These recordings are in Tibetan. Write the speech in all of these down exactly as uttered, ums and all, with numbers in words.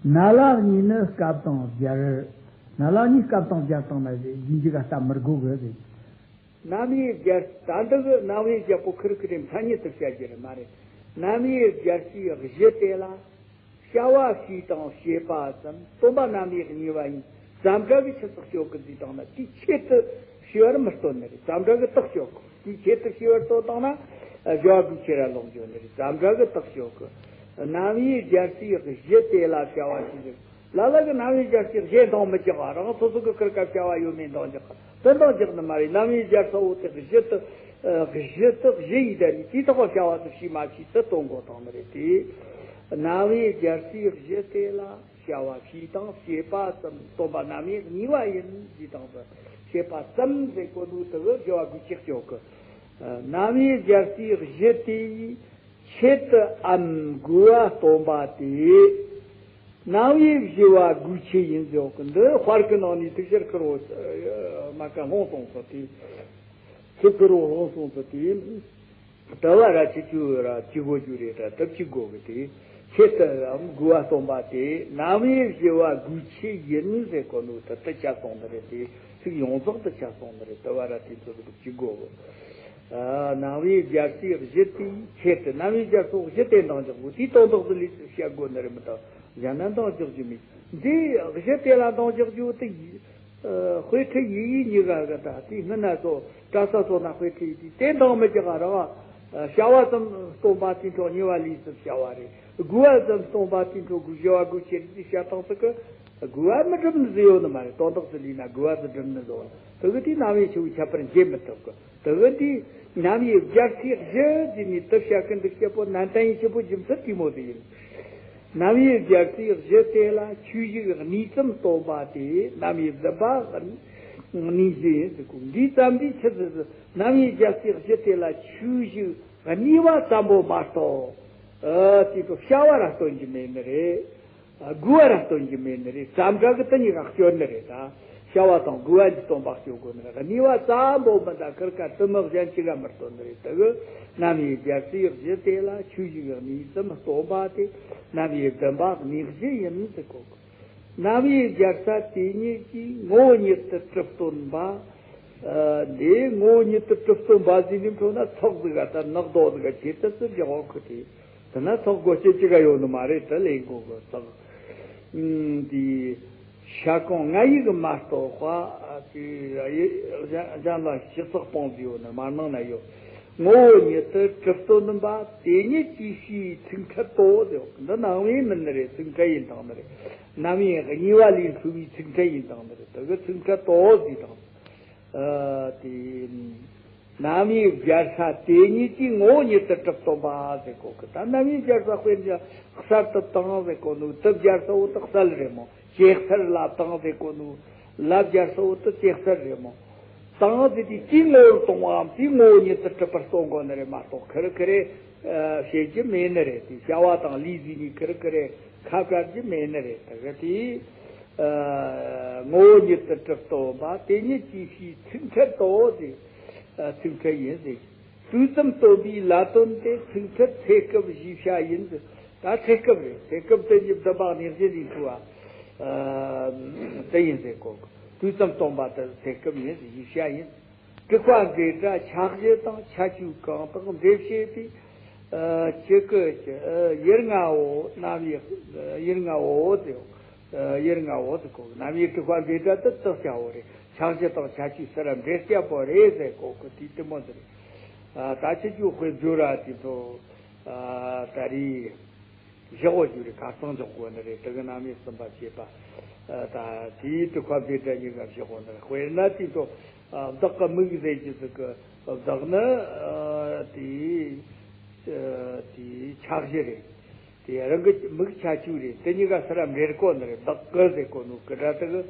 ན་ལ་གཉིས་ནི་སྐབས་དང་སྦྱར། ན་ལ་གཉིས་སྐབས་དང་སྦྱར་བཏང་ན་རྗེས་འཇུག་ག་ལྟ་མི་དགོས་གི་རེད། རྣམ་དབྱེ་སྦྱར། ད་འདི་གི་རྣམ་དབྱེ་སྦྱར་པོ་ཁིར་ཁིར་རེ་མཚན་ཉིད་དུ་བཤད་རྒྱུ་རེད་མ་རེད། རྣམ་དབྱེ་སྦྱར་སའི་གཞི་དེ་ལ་བྱ་བ་བྱས་དང་བྱེད་པ་ཙམ། སྟོན་པ་རྣམ་དབྱེ་གཉིས་པ་ཡིན། ཙམ་སྒྲ་གི་ཆི་ཟིག་ཞོག་གི་འདི་དང་ན་དེའི་ཆེད་དུ་བྱས་པར་མི་སྟོན་ནི་རེད། ཙམ་སྒྲ་གི་རྟགས་ཞོག་གི། དེའི་ཆེད་དུ་བྱས་པར་སྟོན་བཏང་ན་བྱ་བ་དགོས་ཆེ་ར་ལོག་འཇོག་ནི་རེད། ཙམ་སྒྲ་གི་རྟགས་ཞོག་གི། རྣམ་དབྱེ་སྦྱར་སའི་གཞི་དེ་ལ་བྱ་བ་བྱས་ཟེར། ལ་ལ་གི་རྣམ་དབྱེ་སྦྱར་སའི་གཞི་འདང་མི་རྒྱག་རང་སོ་སོ་གི་ཁིར་ཀ་བྱ་བ་ཡོད་མེད་འདང་རྒྱག་དེ་འདང་རྒྱག་ནི་མ་རེད། རྣམ་དབྱེ་སྦྱར་ས་བོ་དེ་གཞི་དུ་གཞི་དུ་གཞི་ཡི་དེ་ནི་དེའི་ཐོག་བྱ་བ་དུ་བྱས་མ་བྱས་དུ་སྟོན་དགོས་དང་ནི་རེད་དེ། རྣམ་དབྱེ་སྦྱར་སའི་གཞི་དེ་ལ་བྱ་བ་བྱས་དང་བྱེད་པ་ཙམ། སྟོན་པ་རྣམ་དབྱེ་གཉིས་པ་ཡིན་ཞེས་དང་དུ་བྱེད་པ་ཙམ་ཟེར་གོ་འདུག་དུ་བྱ་བ་དགོས་ཅིག་ཅོག་གི། རྣམ་དབྱེ་སྦྱར་སའི་གཞི་དེ་ཡི་ཆེད་དུའམ་དགོས་པ་སྟོན་པ་དེ། རྣམ་དབྱེ་བཞི་བ་དགོས་ཆེད་ཡིན་ཟེར་གི། འདི་དཔར་གི་ནང་ནས་དུ་ཤར་ཁུར་བོ་མ་ཀ་ལྷུང་སོང་ས་དེ། ཚུ་ཁུར་བོ་ལྷུང་སོང་ས་དེ། ལྟ་བ་ར་ཅི་ཅུ་ར་ཅི་གོ་རྒྱུ་རེད། ད་ལྟ་ཅི་གོ་གི་དེ། ཆེད་དུའམ་དགོས་པ་སྟོན་པ་དེ་རྣམ་དབྱེ་བཞི་བ་དགོས་ཆེད་ཡིན་ཟེར་གོ་ནོ་ད་ལྟ་ཆ་སོང་ནི་རེད་དེ། ཚིག་ཡོངས་རྫོགས་དུ་ཆ་སོང་ནི་རེད། ལྟ་བ་ར་དེ་ཚོ་གི་ཅི་གོ་གི། རྣམ་དབྱེ་སྦྱར་སའི་གཞི་དེའི་ཆེད་དུ། རྣམ་དབྱེ་སྦྱར་སོགས་གཞི་དེ་འདང་རྒྱག་དགོས། དེའི་དོན་དག་ཏུ་ལུས་སུ་བཤད་དགོས་ནི་རེད་མི་དང་། གཞན་ན་འདང་རྒྱག་རྒྱུ་མེད། འདི་གཞི་དེ་ལ་འདང་རྒྱག་རྒྱུ་དེ་ཡིན། དཔེ་ཁྲིད་ཡི་ཡི་གཉིས་ཀ་གི་ད་དེ་སྔོན་ན་ཚོ་གྲྭ་ས་ཚོ་ན་དཔེ་ཁྲིད་ཡི་དེ་དེ་འདང་མི་རྒྱག་ག་རང་བྱ་བ་ཙམ་སྟོན་པ་དེ་འཕྲོ་གཉིས་པ་ལུས་སུ་བྱ་བ་རེད། དགོས་པ་ཙམ་སྟོན་པ་དེ་འཕྲོ་དགོས་བྱ་བ་དགོས་ཆེད་དེ་བྱ་སྟངས་སུ་གི་དགོས་པ་མི་སྒྲུབ་ནི་ཟིག་ཡོད་ནི་མ་རེད། དོན་དག་ཏུ་ལུས་ན་དགོས་པ་ཟིག་སྒྲུབ་ནི་ཟིག་ཡོད། དེ་གི་དེ་རྣམ་དབྱེ་ཆེ་བོའི་ཁྱད་པར་འབྱེད་མི་ཐུབ་གི། དེ་གི་དེ་རྣམ་དབྱེ་སྦྱར་སའི་གཞི་དེ་ནི་དུ་བྱ་གི་འདུག་སྐྱེ་པོ་ནན་ཏན་ཡིན་ཆེ་པོ་རྒྱུ་མཚན་དེ་མོ་དེ་ཡིན། རྣམ་དབྱེ་སྦྱར་སའི་གཞི་དེ་ལ་ཆོས་གཞི་གཉིས་ཙམ་སྟོན་པ་དེ་རྣམ་དབྱེ་བདུན་པ་གཉིས་གཞི་ཡིན་ཟེར་གོ། འདིའི་ཙམ་འདིའི་ཆི་ཟེར་ཟེར། རྣམ་དབྱེ་སྦྱར་སའི་གཞི་དེ་ལ་ཆོས་གཞི་གཉིས་པ་ཙམ་པོ་མ་གཏོགས། ཨ་དེ་ཚོ་བྱ་བ་ར་སྟོན་གྱི་མེད་ནི་རེད། དགོས་པ་ར་སྟོན་གྱི་མེད་ནི་རེད། ཙམ་སྒྲ་གི་དེ་གཉིས་ཀ་སྐྱོར་ནི་རེད་ད། བྱ་བ་དང་དགོས་པ་གཉིས་སྟོན་པ་སྐྱོར་དགོས་ནི་རེད། གཉིས་པ་ཙམ་པོ་མི་འདའ་ཁིར་ཀ་དུ་མི་གཞན་གཅིག་ག་མི་སྟོན་ནི་རེད། དེ་གི་རྣམ་དབྱེ་སྦྱར་སའི་གཞི་དེ་ལ་ཆོས་གཞི་གཉིས་ཙམ་སྟོན་པ་དེ་རྣམ་དབྱེ་བདུན་པ་གཉིས་གཞི་ཡིན་ཟེར་གོ་གི། རྣམ་དབྱེ་སྦྱར་ས་དེ་ཉིད་ཀྱིས་ངོ་བོ་ཉིད་དུ་གྲུབ་སྟོན་པ། ཨ་འདི་ངོ་བོ་ཉིད་དུ་གྲུབ་སྟོན་པ་ཟེར་ནས་འཕྲོ་ན་ཚོགས་ཟིག་ག་ད་ནག་རྡོ་ཟིག་ག་ཆེ་ཐབས་སུ་འཇོག་གོ་དེ། དེ་ན་ཚོགས་སྒོ་ཆེ་གཅིག་ག་ཡོད་ནི་མ་རེད། དེ་ལས་གོ་གི་ཚོགས། ཨུམ་འདི་ཤ་ཀོང་ང་ཡིག་མ་གཏོགས་པ་དེ་གཞན་ལ་ཞིབ་ཚགས་སྤོང་ཟིག་ཡོད་ནི་མ་ནང་ན་ཡོད། ངོ་བོ་ཉིད་དུ་གྲུབ་སྟོན་པ་དེ་ཉིད་ཀྱིས་ཞེས་ཚིག་ཕྲད་དོ་ཟེར། འདི་རྣམ་དབྱེ་མིན་ནི་རེད། ཚིག་ཕྲད་ཡིན་དང་ནི་རེད། རྣམ་དབྱེ་གཉིས་པ་ལས་འཁྲུལ་བའི་ཚིག་ཕྲད་ཡིན་དང་ནི་རེད། དེ་གི་ཚིག་ཕྲད་དོ་ཟེར་དང་། ཨ་དེ། རྣམ་དབྱེ་སྦྱར་ས་དེ་ཉིད་ཀྱིས་ངོ་བོ་ཉིད་དུ་གྲུབ་སྟོན་པ་ཟེར་གོ་གི། ད་རྣམ་དབྱེ་སྦྱར་ས་དཔེར་ན་གསལ་དུ་བཏང་ཟེར་གོ་ནོ། དུ་སྦྱར་ས་བོ་དུ་གསལ་རེད་མོ། ཇེ་གསལ་ལ་བཏང་ཟེར་གོ་ནོ། ལ་སྦྱར་ས་བོ་དུ་ཇེ་གསལ་རེད་མོ། བཏང་ཟེར་དེ་དེའི་ངོ་བོར་གཏོང་བའམ་དེའི་ངོ་བོ་ཉིད་དུ་གྲུབ་པར་སྟོན་དགོས་ནི་རེད་མ་གཏོགས་ཁེར་ཁེར་རེ་བྱེད་རྒྱུ་མེད་ནི་རེད། དེ་བྱ་བ་དང་ལས་ཟེར་ནས་ཁེར་ཁེར་རེ་ཁ་བྲལ་རྒྱུ་མེད་ནི་རེད། དེ་གི་དེ། ཨ་ངོ་བོ་ཉིད་དུ་གྲུབ་སྟོན་པ་དེ་ཉིད་ཀྱིས་ཞེས་ཚིག་ཕྲད་དོ་ཟེར། ཨ་ཚིག་ཕྲད་ཡིན་ཟེར། དུས་ཙམ་སྟོན་པའི་ལ་དོན་དེ་ཚིག་ཕྲད་ཚེ་སྐབས་བཞི་བྱ་ཡིན་ཟེར། ད་ཚེ་སྐབས་རེད། ཚེ་སྐབས་དེ་ཉིད་བདུན་པ་གནས་བཞི་ལས་འཁྲུལ་བ་དེ་ཡིན་ཟེར་གོ། དུས་ཙམ་སྟོན་པ་དེ་ཚེ་སྐབས་ཡིན་ཟེར། བཞི་བྱ་ཡིན། དྲུག་པ་འབྲེལ་སྒྲ་ཆ་བཞི་དང་ཆ་བཅུ་གང་དག་འབྲེལ་བྱེད་པའི་ཨ་ཅི་ཀུ་ཅི་ཡུལ་ལྔ་བོ་རྣམ་དབྱེ་ཡུལ་ལྔ་བོ་ཟེར། ཡུལ་ལྔ་བོ་ཟེར་གོ། རྣམ་དབྱེ་དྲུག་པ་འབྲེལ་སྒྲ་དེ་དག་བྱ་བོ་རེད། ཆ་བཞི་དང་ཆ་བཅུ་སུ་ར་འབྲེལ་སྐྱབས་པོ་རེད་ཟེར་གོ་གི། དེ་དེ་མོ་ཟེར། ད་ཆི་ཅུ་དཔེ་བརྗོད་ར་དེ་ཚོ་ད་རེས། བཞག་པོ་བརྗོད་རེ་ཁ་སང་འཇོག་དགོས་ནི་རེད། དེ་གི་རྣམ་དབྱེ་གསུམ་པ་བྱེད་པ། ད་དེའི་དྲུག་པ་འབྲེལ་སྒྲ་གཉིས་ཀ་བཞག་དགོས་ནི་རེད། དཔེར་ན་དེ་ཚོ་བདག་གི་མིག་ཟེར་གྱི་ཟིག་གི་བདག་ནི་དེའི་དེའི་ཆ་བཞི་རེད། དེ་རང་གི་མིག་ཆ་བཅུ་རེད། དེ་གཉིས་ཀ་སུ་ར་འབྲེལ་གོ་ནི་རེད། བདག་གི་ཟེར་གོ་ནོ་གི་སྒྲ་དེ་གི་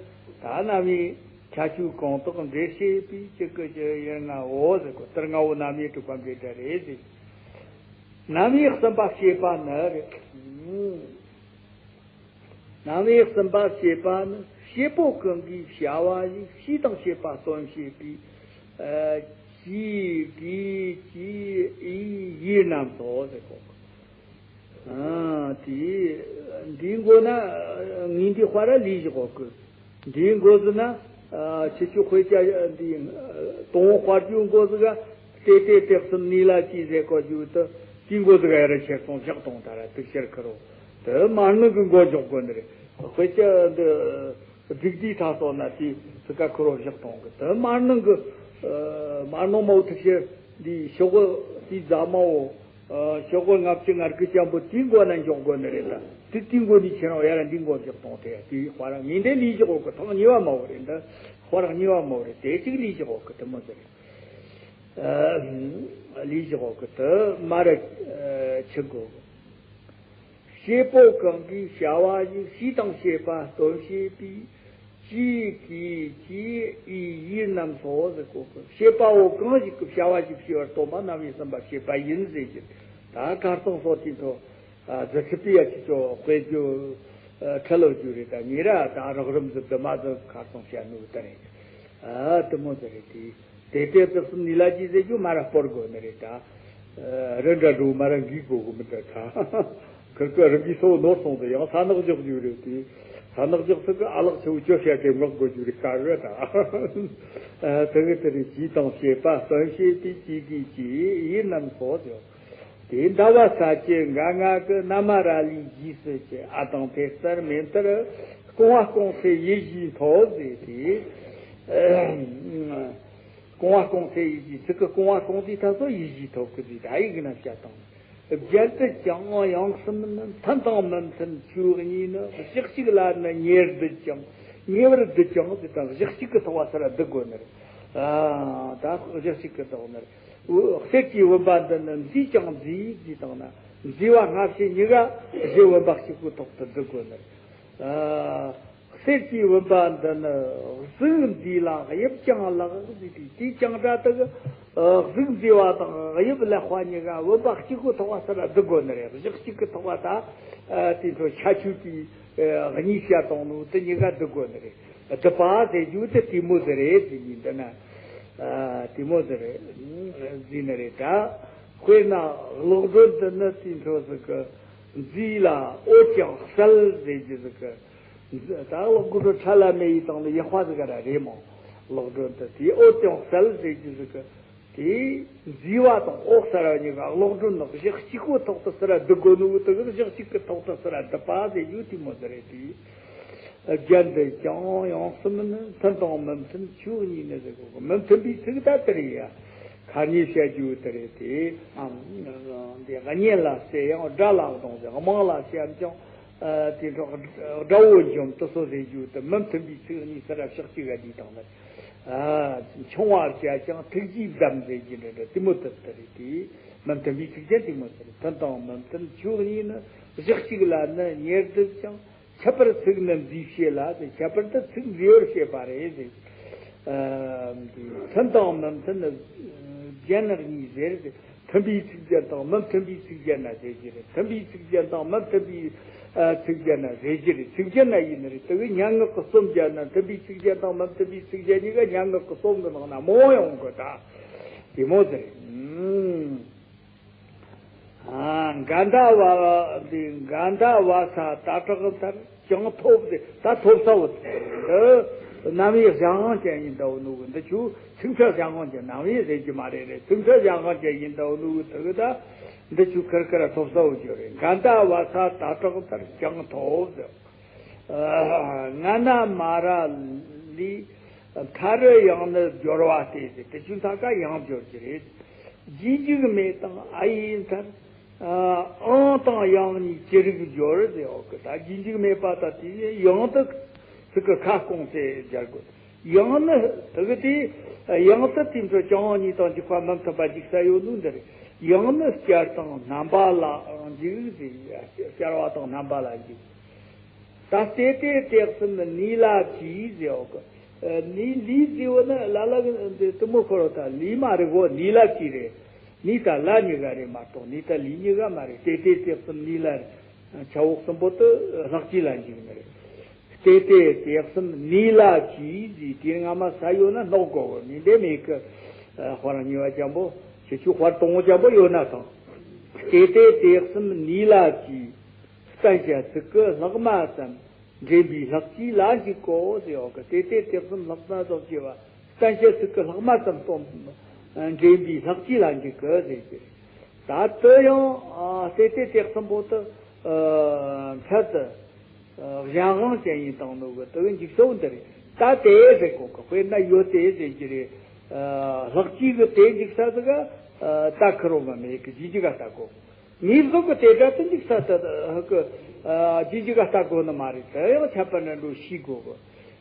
ད་རྣམ་དབྱེ་ཆ་བཅུ་གང་དག་འབྲེལ་བྱེད་པའི་ཅི་ཀུ་ཅི་ཡུལ་ལྔ་བོ་ཟེར་གོ། དེ་ལྔ་བོ་རྣམ་དབྱེ་དྲུག་པ་འབྲེལ་སྒྲ་རེད་ཟེར། རྣམ་དབྱེ་གསུམ་པ་བྱེད་པ་ནི་རེད། རྣམ་དབྱེ་གསུམ་པ་བྱེད་པ་ནི་བྱེད་པོ་ཀུན་གྱི་བྱ་བ་ཡིན། བྱས་དང་བྱེད་པ་སྟོན་བྱེད་པའི་ཨ་ཅི་དེ་ཅི་ཨི་ཡི་རྣམས་སོ་ཟེར་གོ། ཨ་དེ་ འདིའི་མགོ་ན་ངའི་འདི་དཔའ་ར་ལུས་བཞག་གོ་གི། འདིའི་མགོ་ཟི་ན་ཁྱེད་ཆོ་དཔེ་ཆ་འདི་དང་པོ་དཔའ་རྒྱུའི་མགོ་ཟི་ག་ལྟེ་ལྟེ་སྟེགས་གསུམ་ནི་ལ་ཅི་ཟེར་གོ་རྒྱུ་དུ་དེའི་མགོ་ཟི་ག་ཡར་ཆེར་སོང་བཞག་གཏོང་ད་ར་དུག་ཤར་ཁུ་རོ། དུ་མར་ནང་གི་མགོ་འཇོག་དགོ་ནི་རེད། དཔེ་ཆ་འདི་སྒྲིག་དུས་ཐ་སོ་ན་དེ་སི་ཀ་ཁུ་རོ་བཞག་གཏོང་གི། དུ་མར་ནང་གི་མར་ནང་མའོ་དུག་ཤར་འདི་ཤོག་གོ་དེ་རྫ་མའོ། ཨ། ཤོག་གོ་ལྔ་བཅུ་ང་དགུ་ཅན་པོ་དེའི་མགོ་ན་འཇོག་དགོ་ནི་རེད་ད། དེ་དེའི་མགོ་ནས་ཁྱེད་རང་ཡར་འདི་མགོ་འཇོག་གཏོང་དེ་དེའི་དཔའ་ར་ངས་འདི་ལུས་བཞག་གོ་གི། ཐང་གཉིས་པ་མ་བོ་རེད་འདི། དཔའ་ར་གཉིས་པ་མ་བོ་རེད། དེ་གཅིག་ལུས་བཞག་གོ་གི་དེ་མོ་ཟེར། ཨ། ལུས་བཞག་གོ་གི་དེ་མར་ཆི་དགོ་གི། བྱེད་པོ་གང་གིས་བྱ་བ་ཞིག་བྱས་དང་བྱེད་པ་སྟོན་བྱེད་པའི་ཅིག་གིས་ཅིག་ཨི་ཡིག་རྣམས་སོ་ཟེར་གོ་གི། བྱེད་པ་བོ་གང་ཞིག་གིས་བྱ་བ་ཞིག་བྱས་པར་སྟོན་པ་རྣམ་དབྱེ་གསུམ་པ་བྱེད་པ་ཡིན་ཟེར་གྱི། ད་ཁ་རྩང་སོགས་དེ་ཚོ་རྫུ་འཕྲུལ་པའི་ཡ་ཅིག་ཅོ་དཔེ་རྒྱུ་ཁྲི་ལོ་རྒྱུ་རེད། ད་ཉེ་ར་ད་རགས་རིམ་ཟིག་དུ་མ་ཟིག་ཁ་རྩང་བཤད་ནུས་ད་རེད། ཨ། དེ་མོ་ཟིག་རེད་དེ། ལྟེ་ལྟེ་སྟེགས་གསུམ་ནི་ལ་ཅི་ཟེར་རྒྱུ་མར་ར་སྤོར་དགོ་ནི་རེད་ད། རི་འདྲ་འགྲོ་མར་ར་འགུལ་དགོ་གི་མི་འདྲ་ད། ཁིར་ཀི་རི་འགུལ་སོ་ནོར་སོང་དུ་ཡང་ས་ནག་འཇོག་རྒྱུ་རེད་དེ། ས་ནག་འཇོག་ཚིག་གི་ཨ་ལག་ཆེ་བོ་ཅོ་བྱ་གེ་ངག་དགོ་རྒྱུ་རེད་ཀ་རེད་ད། དེ་གི་དེ་རེད། བྱས་དང་བྱེད་པ་སྟོན་བྱེད་པའི་ཅིག་གིས་ཅིག་ཨི་ཡིག་རྣམས་སོ་ཟེར། དེ་ཟླ་བ་ས་བཅུ་འགའ་ང་གི་ན་མ་ར་ལི་རྗེས་སུ་བཅད། ཨ་དང་ཕའི་རྩར་མེ་མཐར་སྐོང་བ་སྐོང་ཚེ་ཡིད་བཞིན་ཐོབ་ཟེར་ཏེ། སྐོང་བ་སྐོང་ཚེ་ཡིད་བཞིན། ཚིག་གི་སྐོང་བ་སྐོང་དུས་ད་སོ་ཡིད་བཞིན་ཐོབ་གི་ཟེར་ད་ཡིག་ན་བཤད་དང་། རྒྱན་དུ་ཀྱང་ཡང་གསུམ་ནི། མཐུན་དང་མི་མཐུན་ཆོས་གཉིས་ནི། གཞི་གཅིག་ལ་ནི་ཉེར་བསྡུ་ཅིང་། ཉེ་བར་བསྡུ་ཅིང་ཟེར་ད་གཞི་གཅིག་གི་ཐོག་བ་སར་བསྡུ་དགོ་ནི་རེད། ཨ། ད་གཞི་གཅིག་གི་ཐོག་ནི་རེད། གསེར་གྱི་བུམ་པ་འདི་ནི་མཛེས་ཀྱང་མཛེས་ཟེར་དང་ན། མཛེས་པ་སྔ་ཕྱི་གཉིས་ཀ་གཞི་བུམ་པ་གཅིག་པུའི་ཐོག་ཏུ་བསྡུ་དགོས་ནི། ཨ། གསེར་གྱི་བུམ་པ་འདི་ནི་གཟུགས་མཛེས་ལ་དབྱིབས་ཀྱང་ལེགས་ཟེར་དུས་དེ་ཀྱང་སྒྲ་དེ་གི་གཟུགས་མཛེས་པ་དང་དབྱིབས་ལེགས་པ་གཉིས་ཀ་བུམ་པ་གཅིག་པུའི་ཐོག་བ་སར་བསྡུ་དགོས་ནི་རེད། གཞི་གཅིག་གི་ཐོག་བ་ད་དེ་ཚོ་ཁྱད་ཆོས་ཀྱི་གཉིས་བཤད་དང་ནོ་དེ་གཉིས་ཀ་བསྡུ་དགོས་ནི་རེད། བསྡུ་བ་ཟེར་རྒྱུ་དེ་དེ་མོ་ཟིག་རེད་ཟེར་གྱི་འདི་ན། ཨ། དེ་མོ་ཟིག་རེད་ཟེར་ནི་རེད་ད། དཔེར་ན་གློག་སྒྲོན་འདི་ནི་དེ་འཕྲོ་ཟིག་གི་མཛེས་ལ་འོད་ཀྱང་གསལ་ཟེར་རྒྱུ་ཟིག་གི། ད་གློག་སྒྲོན་ཁྲ་ལམ་མེ་ཡི་སྟེང་ནས་ཡག་པ་ཟིག་ག་ར་རེད་མོ། གློག་སྒྲོན་དེ་དེ་འོད་ཀྱང་གསལ་ཟེར་རྒྱུ་ཟིག་གི། དེ་མཛེས་པ་དང་འོད་གསལ་བ་གཉིས་ཀ་གློག་སྒྲོན་ནི་གཞི་གཅིག་པོ་ཐོག་ཏུ་ཟུར་ར་བསྡུ་དགོས་ནོ་དེ་གི་གཞི་གཅིག་གི་ཐོག་ཏུ་ཟུར་ར་བསྡུ་བ་ཟེར་རྒྱུ་དེ་མོ་ཟིག་རེད་དེ། རྒྱན་དུ་ཀྱང་ཡང་གསུམ་ནི། མཐུན་དང་མི་མཐུན་ཆོས་གཉིས་ནི་ཟེར་གོ་གི། མི་མཐུན་པའི་ཚིག་ད་དེ་རེད་ཡ། ཁ་ཉེས་བཤད་རྒྱུ་དེ་རེད་དེ། ཨ། འདི་གཉེན་ལ་ཟེར་ཡང་དགྲ་ལ་གདོང་ཟེར། དམངས་ལ་བཤད་ཀྱང་། ཨ། དེ་འཕྲོ་དགྲ་བོ་འཇོམས་དུ་སོ་ཟེར་རྒྱུ་དེ། མི་མཐུན་པའི་ཚིག་གཉིས་ཟུར་ར་ཕྱོགས་གཅིག་ག་བསྡུས་བཏང་ནི། ཨ། ཆུང་བ་བྱས་ཀྱང་ཐུགས་རྗེས་བསྡམས་ཟེར་གྱི་འདྲ་འདྲ་དེ་མོ་དེ་ལྟར་རེད་དེ། མི་མཐུན་པའི་ཚིག་རྒྱན་དེ་མོ་ཟེར། མཐུན་དང་མི་མཐུན་ཆོས་གཉིས་ནི། གཞི་གཅིག་ལ་ནི་ཉེར་བསྡུ་ཅིང་། ཁྱད་པར་ཚིག་ནི་མཛེས་བྱེད་ལ་ཟེར། ཁྱད་པར་དུ་ཚིག་མཛེས་པར་བྱེད་པ་རེད་ཟེར། ཨ། མཐུན་དང་མི་མཐུན་ནི་རྒྱན་གཉིས་ཟེར་ཟེར། མཐུན་པའི་ཚིག་རྒྱན་དང་མི་མཐུན་པའི་ཚིག་རྒྱན་ན་ཟེར་གྱི་རེད། མཐུན་པའི་ཚིག་རྒྱན་དང་མི་མཐུན་པའི་ཨ་ཚིག་རྒྱན་ན་ཟེར་གྱི་རེད། ཚིག་རྒྱན་ན་ཡིན་ནི་རེད། དེ་བས་སྙན་ངག་གི་རྩོམ་རྒྱན་ན་མཐུན་པའི་ཚིག་རྒྱན་དང་མི་མཐུན་པའི་ཚིག་རྒྱན་གཉིས་ཀ་སྙན་ངག་གི་རྩོམ་གྱི་ནང་ན་མང་ཡོང་གི། ད་དེ་མོ་ཟེར། ཨ། འགའ་ཟླ་བ་འདི་འགའ་ཟླ་བ་ས་ད་དྲག་མཐར། ཀྱང་ཐོབ་སྟེ། ད་ཐོབ་ས་བོ་འདི་རྣམ་དབྱེ་གཞན་དབང་ཅན་ཡིན་ད་འུ་ནུ་གི། འདི་ཆུ་ཚིག་ཕྲད་གཞན་དབང་ཅན། རྣམ་དབྱེ་ཟེར་གྱི་མ་རེད་རེད། ཚིག་ཕྲད་གཞན་དབང་ཅན་ཡིན་ད་འུ་ནུ་གི། དེ་གི་ད་འདི་ཆུ་ཁར་ཁར་ཐོབ་ས་བོ་ཅོ་རེད། འགའ་ཟླ་བ་ས་ད་དྲག་མཐར། ཀྱང་ཐོབ་སྟེ། ང་ན་མ་ར་ལི་མཐའ་རུ་ཡང་ནི་སྦྱོར་བ་སྟེ་ཟེར། དེ་ཆུ་མཐའ་ཀ་ཡང་སྦྱོར་གྱི་རེད། རྗེས་འཇུག་མེད་དང་ཨ་ཡིག་མཐར། ཨང་དང་ཡང་གཉིས་ཅི་རིགས་སྦྱོར་ཟེར་བ་གི། ད་རྗེས་འཇུག་མེད་པ་ད་དེ་ཡང་དུ་ཚིག་གི་ཁ་སྐོང་སྟེ་སྦྱར་དགོས། ཡང་ནི་དེ་གི་དེ་ཡང་དུ་དེ་ཚོ་ཀྱང་གཉིས་དང་འཇུག་པ་མི་མཐུན་པ་འཇུག་ས་ཡོད་ནོ་འདི་རེད། ཡང་ནི་བསྐྱར་དང་རྣམ་པ་ལའང་འཇུག་ཟེར། བསྐྱར་བ་དང་རྣམ་པ་ལ་འཇུག་ད་ལྟེ་ལྟེ་སྟེགས་གསུམ་ནི་ལ་ཅི་ཟེར་བ་གི། ནི་ལི་ཟེར་བ་ནི་ལ་ལ་གི་འདི་དུ་མོ་ཁོ་ར་ད་ལི་མ་རེད་གོ། ནི་ལ་ཅི་རེད། ནི་ད་ལ་གཉིས་ཀ་རེད་མ་གཏོགས་ནི་ད་ལི་གཉིས་ཀ་མ་རེད། ལྟེ་ལྟེ་སྟེགས་གསུམ་ནི་ལ་རེད། ཆ་འོག་གསུམ་པོ་དུ་ལྷག་བཅས་ལ་འཇུག་ནི་རེད། ལྟེ་ལྟེ་སྟེགས་གསུམ་ནི་ལ་ཅི་ཟེར་དེ་སྔ་མ་ས་ཡོད་ན་ནོག་གོ་གི། ནི་འདི་མེད་གི། དཔར་གཉིས་པ་ཅན་པོ་ཁྱེད་ཆོ་དཔར་དང་པོ་ཅན་པོ་ཡོད་ན་ཐང་། ལྟེ་ལྟེ་སྟེགས་གསུམ་ནི་ལ་ཅི། བསྟན་བྱ་ཚིག་གི་ལྷག་མ་ཙམ་འདྲེན་པའི་ལྷག་བཅས་ལ་འཇུག་གོ་ཟེར་ཡོད་གི། དེ་ལྟའི་དེ་གསུམ་ལྷག་མ་རྫོགས་བྱེད་པ། བསྟན་བྱ་ཚིག་གི་ལྷག་མ་ཙམ་སྟོན། འདྲེན་པའི་ལྷག་བཅས་ལ་འཇུག་གི་ཟེར་གི། ད་དེ་ཡང་ཨ་དེ་ལྟའི་དེ་གསུམ་པོ་དེ་ཨ་འཕྲལ་དུ་ཨ་གཞན་དབང་ཅན་ཡིན་བཏང་ནོ་གི། དེ་གི་འཇུག་ཚུལ་འདི་རེད། ད་དེ་ཟེར་གོ་གི། དཔེར་ན་ཡོད་དེ་ཟེར་གི་རེད། ཨ་ལྷག་བཅས་གི་དེ་འཇུག་ས་ཟིག་ག་ཨ་ད་ཁེར་རོ་མ་མེད་གི། རྗེས་འཇུག་ག་ལྟ་གོ། ངེས་བཟུང་གི་དེ་སྒྲ་དེ་འཇུག་ས་དེ་ཧ་གི་ཨ་རྗེས་འཇུག་ག་ལྟ་དགོས་ནི་མ་རེད། དེ་ཡང་ཁྱད་པར་འདྲ་འགྲོ་ཤེས་དགོས་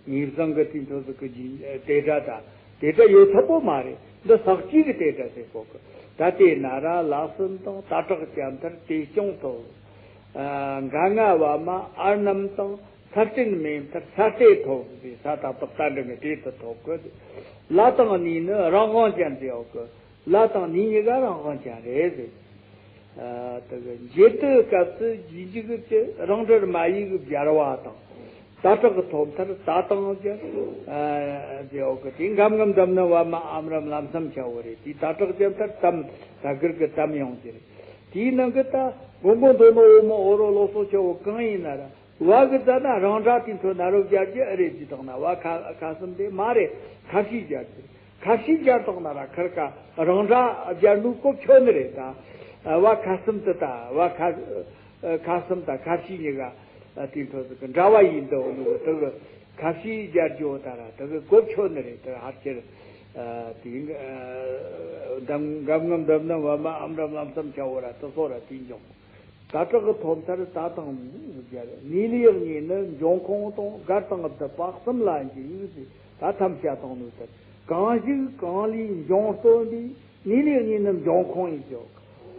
གི། ངེས་བཟུང་གི་དེ་ཚོ་ཟིག་གི་རྗེས་དེ་སྒྲ་དང་དེ་སྒྲ་ཡོད་ཚད་པོ་མ་རེད། འདི་ལྷག་བཅས་གི་དེ་སྒྲ་ཟེར་གོ་གི། ད་དེ་ན་ར་ལ་གསུམ་དང་། ད་དྲག་ཅན་མཐར་དེ་བྱུང་ཐོབ། ཨ་འགའ་ང་བ་མ་ཨར་རྣམས་དང་། ས་སྤྲིན་མེ་མཐར་ས་སྤྲེལ་ཐོབ་ཟེར། ས་དང་པོ་ད་འདྲ་གི་དེ་དུ་ཐོབ་གི། ལ་དང་ནི་ནི་རང་དབང་ཅན་ཟེར་ཡོད་གི། ལ་དང་ནི་གཉིས་ཀ་རང་དབང་ཅན་རེད་ཟེར། ཨ་དེ་གི་འབྱེད་སྡུད་སྐབས་སུ་རྗེས་འཇུག་གི་རང་འགྲེལ་མ་ཡིག་གི་སྦྱར་བ་དང་། ད་དྲག་གི་ཐོབ་མཐར་ད་དང་ཅན་ཨ་ཟེར་ཡོད་གི། དེ་འགའ་ངམ་འདམ་ནི་བ་མ་ཨམ་རམ་ལམ་སེམས་ཆ་བོ་རེད། དེ་ད་དྲག་ཅན་མཐར་དམ། ད་གིར་གི་དམ་ཡོང་གི་རེད། དེའི་ནང་གི་ད་མགོ་མགོ་མདོ་ནོ་འོ་མ་འོ་རོ་ལོ་སོ་ཆ་བོ་གང་ཡིན་ན་ར། བ་གི་ཙ་ན་རང་སྒྲ་དེ་ཚོ་ན་རོ་སྦྱར་རྒྱུ་ཨེ་རེད་ཅེས་དང་ན། བ་ཁ་ཁ་གསུམ་དེ་མ་རེད། ཁ་ཤས་སྦྱར་རྒྱུ། ཁ་ཤས་སྦྱར་དང་ན་ར་ཁར་ཀ་རང་སྒྲ་སྦྱར་ནུ་གོ་ཆོད་ནི་རེད་ད། བ་ཁ་གསུམ་དུ་ད་བ་ཁ་ཁ་གསུམ་དང་ཁ་ཤས་གཉིས་ཀ་དེ་ཚོ་ཟིག་གི་འདྲ་བ་ཡིན་དུ་ནུ་དུ་གི། ཁ་ཤས་སྦྱར་རྒྱུ་ད་ར་དུ་གི་གོ་ཆོད་ནི་རེད། དུ་ཧར་ཆེར་དེ་འདམ་འགམ་ངམ་འདམ་ནམ་བ་མ་ཨམ་རམ་ལམ་སེམས་ཆ་བོ་ར་དུ་སོ་ར་དེ་འབྱུང་། ད་དྲག་གི་ཐོབ་མཐར་ད་དང་སྦྱར། ནི་ལས་གཉིས་ནི་འབྱུང་ཁུངས་དང་། སྒར་དང་སྡུད་པ་གསུམ་ལ་འཇུག་ཟེར། ད་ཐམས་ཅད་དང་ནུས་ལྟར་གང་ཞིག་གང་ལས་འབྱུང་སྟོན་པའི། ནི་ལས་གཉིས་ནི་འབྱུང་ཁུངས་ཡིན་ཀྱང་།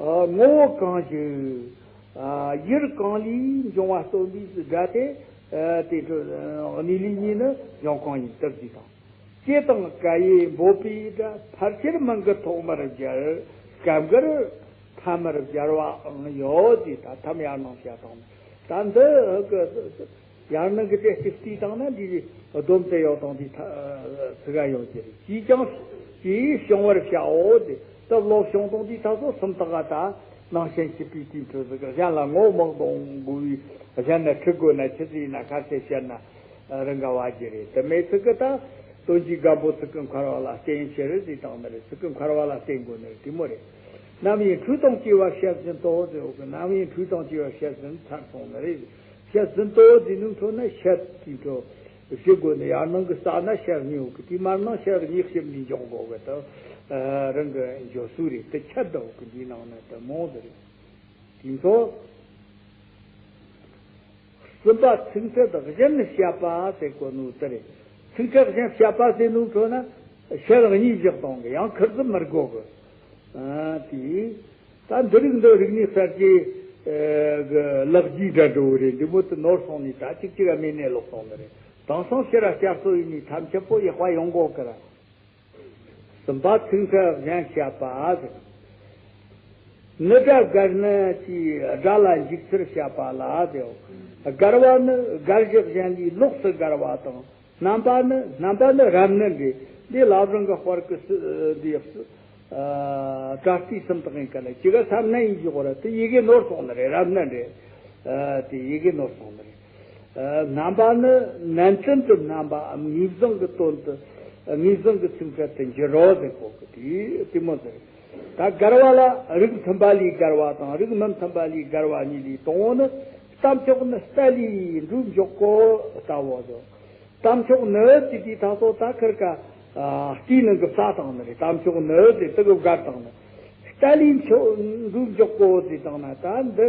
ཨ་ངོ་བོ་གང་ཞིག་ཨ་ཡུལ་གང་ལས་འབྱུང་བ་སྟོན་པའི་སྒྲ་དེ་ཨ་དེ་ཚོ་ཨ་ནི་ལས་གཉིས་ནི་འབྱུང་ཁུངས་ཡིན་སྟབས་ཀྱིས་དང་། ཀྱེ་དང་ཀ་ཡེ་འབོད་པའི་སྒྲ་ཕལ་ཆེར་མིང་གི་ཐོག་མར་སྦྱར། སྐབས་འགར་ཐ་མར་སྦྱར་བའང་ཡོད་ཅེས། ད་ཐམ་ཡར་སྣང་བྱ་དང་། ད་འདི་ཡར་སྣང་གི་དེ་གཅིག་བལྟས་བཏང་ན་འདི་སྡོམ་དེ་ཡོད་དང་འདི་ཚིག་ག་ཡོད་ཀྱི་རེད། ཅིས་ཀྱང་ཅིས་བྱུང་བར་བྱའོ་ཟེར། སྟབས་ལོག་བྱུང་དང་འདི་ད་སོ་སུམ་རྟགས་ད་སྣང་ཞེན་སྐྱེད་པའི་དུས་ཚོད་ཟིག་གཞན་ལ་ངོ་མི་གཏོང་དགོས་པའི་གཞན་ན་ཁྲིད་དགོས་ན་ཆི་ཟིག་ཡིན་ན་ཁ་ཆེ་བཤད་ན། རང་ག་བ་ཅི་རེད། དེ་མེད་ཚིག་གི་ད་དོན་གྱི་སྒམ་པོ་ཚིག་གི་འཁོར་བ་ལ་བརྟེན་ཕྱིར་ཟེར་དང་ནི་རེད། ཚིག་གི་འཁོར་བ་ལ་བརྟེན་དགོས་ནི་རེད། དེ་མོ་རེད། རྣམ་དབྱེ་འཁྲུལ་དང་བཅས་པ་བཤད་ཟིན་ཏོ་ཟེར་བ་གི། རྣམ་དབྱེ་འཁྲུལ་དང་བཅས་པ་བཤད་ཟིན་ཚར་སོང་ནི་རེད། བཤད་ཟིན་ཏོ་ཟེར་ནུ་འཕྲོ་ན་བཤད་དེ་འཕྲོ་བཤད་དགོས་ནི། ཡར་སྣང་གི་ས་ན་བཤད་ཉེ་བ་གི། དེ་མར་སྣང་བཤད་ཉེ་ཞིབ་ནས་འཇོག་དགོས་གི། ད་རང་གི་འཇོག་སྲོལ་རེད། དེ་ཆད་ད་བ་གི། འདིའི་ནང་ན་དེ་མོ་ཟེར་རེད། དེ་ཚོ། གསུམ་པ་ཚིག་འཕྲད་གཞན་བཤད་པ་ཟེར་གོ་ནོ་དེ་རེད། ཚིག་འཕྲད་གཞན་བཤད་པ་ཟེར་ནོ་འཕྲོ་ན་བཤད་གཉིས་བཞག་གཏོང་གི། ཡང་ཁེར་ཙམ་མི་དགོས་གི། ཨ་དེ་ད་འདི་རིགས་འདི་རིག་གནས་གསར་བརྗེ་གི་ལག་རྗེས་འདྲ་འགྲོ་བོ་རེད། འདི་མོ་དེ་ནོར་སོང་ནས་ད་ཅིག་ཅིག་ག་མེད་ནས་ལོག་སོང་ནི་རེད། དེང་སང་ཕྱི་ར་བསྐྱར་གསོ་ཡིན་ནས་ཐམས་ཅད་པོ་ཡག་པ་ཡོང་གོ་གི་ར། གསུམ་པ་ཚིག་འཕྲད་གཞན་བཤད་པ་ཟེར། ནི་སྒྲ་བགར་ནི་ཅེས་སྒྲ་ལ་འཇུག་ཚུལ་བཤད་པ་ལ་ཟེར། བགར་བ་ནི་བགར་བཞག་གཞན་ལས་ལོགས་སུ་བགར་བ་དང་། རྣམ་པ་ནི་རྣམ་པ་ནི་རབ་ནི་འདྲེ། འདི་ལ་རང་གི་དཔར་གི་སུ་འདི་ཡག་སུ་ཨ་གྲྭ་སྟེ་སུམ་རྟགས་ཡིན་ག་ལ་ཅི་ག་ས་ན་ཡིན་གྱི་གོ་ར། དེ་ཡི་གེ་ནོར་སོང་ནི་རེད། རབ་ནི་འདྲེ། ཨ་དེ་ཡི་གེ་ནོར་སོང་ནི་རེད། རྣམ་པ་ནི་ནན་ཏན་དུ་རྣམ་པའམ་ངེས་བཟུང་གི་དོན་དུ། ངེས་བཟུང་གི་ཚིག་འཕྲད་དུ་འགྱུར་རོ་ཟེར་གོ་གི། དེ་དེ་མོ་ཟེར། ད་བགར་བ་ལ་རིགས་མཐུན་པ་ལས་བགར་བ་དང་རིགས་མི་མཐུན་པ་ལས་བགར་བ་གཉིས་ལས། དང་པོ་ནི་རྟ་མཆོག་ནི་རྟ་ལས་འགྲོས་འཇོག་གོ་ལྟ་བུ་ཟེར། རྟ་མཆོག་ནི་ཅི་དེ་ད་སོ་ད་ཁིར་ཀ་ཨ་རྟའི་ནང་གི་ས་དང་ནི་རེད། རྟ་མཆོག་ནི་དེ་དེ་གི་བགར་དང་ནི། རྟ་ལས་མཆོག་འགྲོས་འཇོག་གོ་ཟེར་དང་ན། ད་འདི་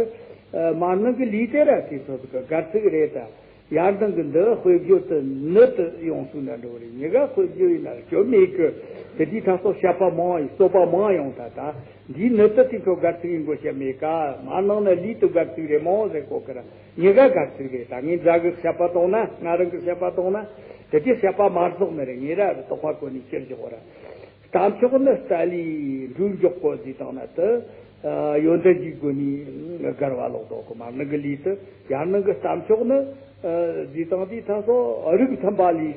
མར་ནང་གི་ལས་དེ་ར་དེ་ཚོ་གི་བགར་ཚིག་རེད་ད། ཡར་ནང་གི་འདི་དཔེ་བརྗོད་དུ་ནི་དུ་ཡོང་སྲོལ་འདྲ་འགྲོ་རེད། ཉི་ག་དཔེ་བརྗོད་ཡིན་ན་སྐྱོན་མེད་གི། དེ་དུས་ད་སོ་བཤད་པ་མང་ཡིན། རྩོད་པ་མང་ཡོང་ད། ད་འདིའི་ནི་དུ་དེ་ཚོ་བགར་ཚིག་ཡིན་དགོས་བཤད་མེད་ཀ། མར་ནང་ན་ལས་དུ་བགར་ཚིག་རེད་མོ་ཟེར་གོ་གི་ར། ཉི་ག་བགར་ཚིག་རེད། ད་ངས་འདྲ་གི་བཤད་པ་གཏོང་ན། ང་རང་གི་བཤད་པ་གཏོང་ན་དེ་དུས་བཤད་པ་མ་རྫོགས་ནི་རེད། ངས་ར་རི་དོགས་པ་གོ་ནས་ཁྱེར་འཇོག་གོ་ར། རྟ་མཆོག་ནི་རྟ་ལས་འགྲོས་འཇོག་གོ་ཟེར་དང་ན་དེ་ཡོན་ཏན་གྱི་སྒོ་ནས་བགར་བ་ལོག་དོ་གི། མར་ནང་གི་ལས་དུ་ཡར་ནང་གི་རྟ་མཆོག་ནི་ཟེར་དང་དེ་ད་སོ་རིགས་མཐུན་པ་ལས།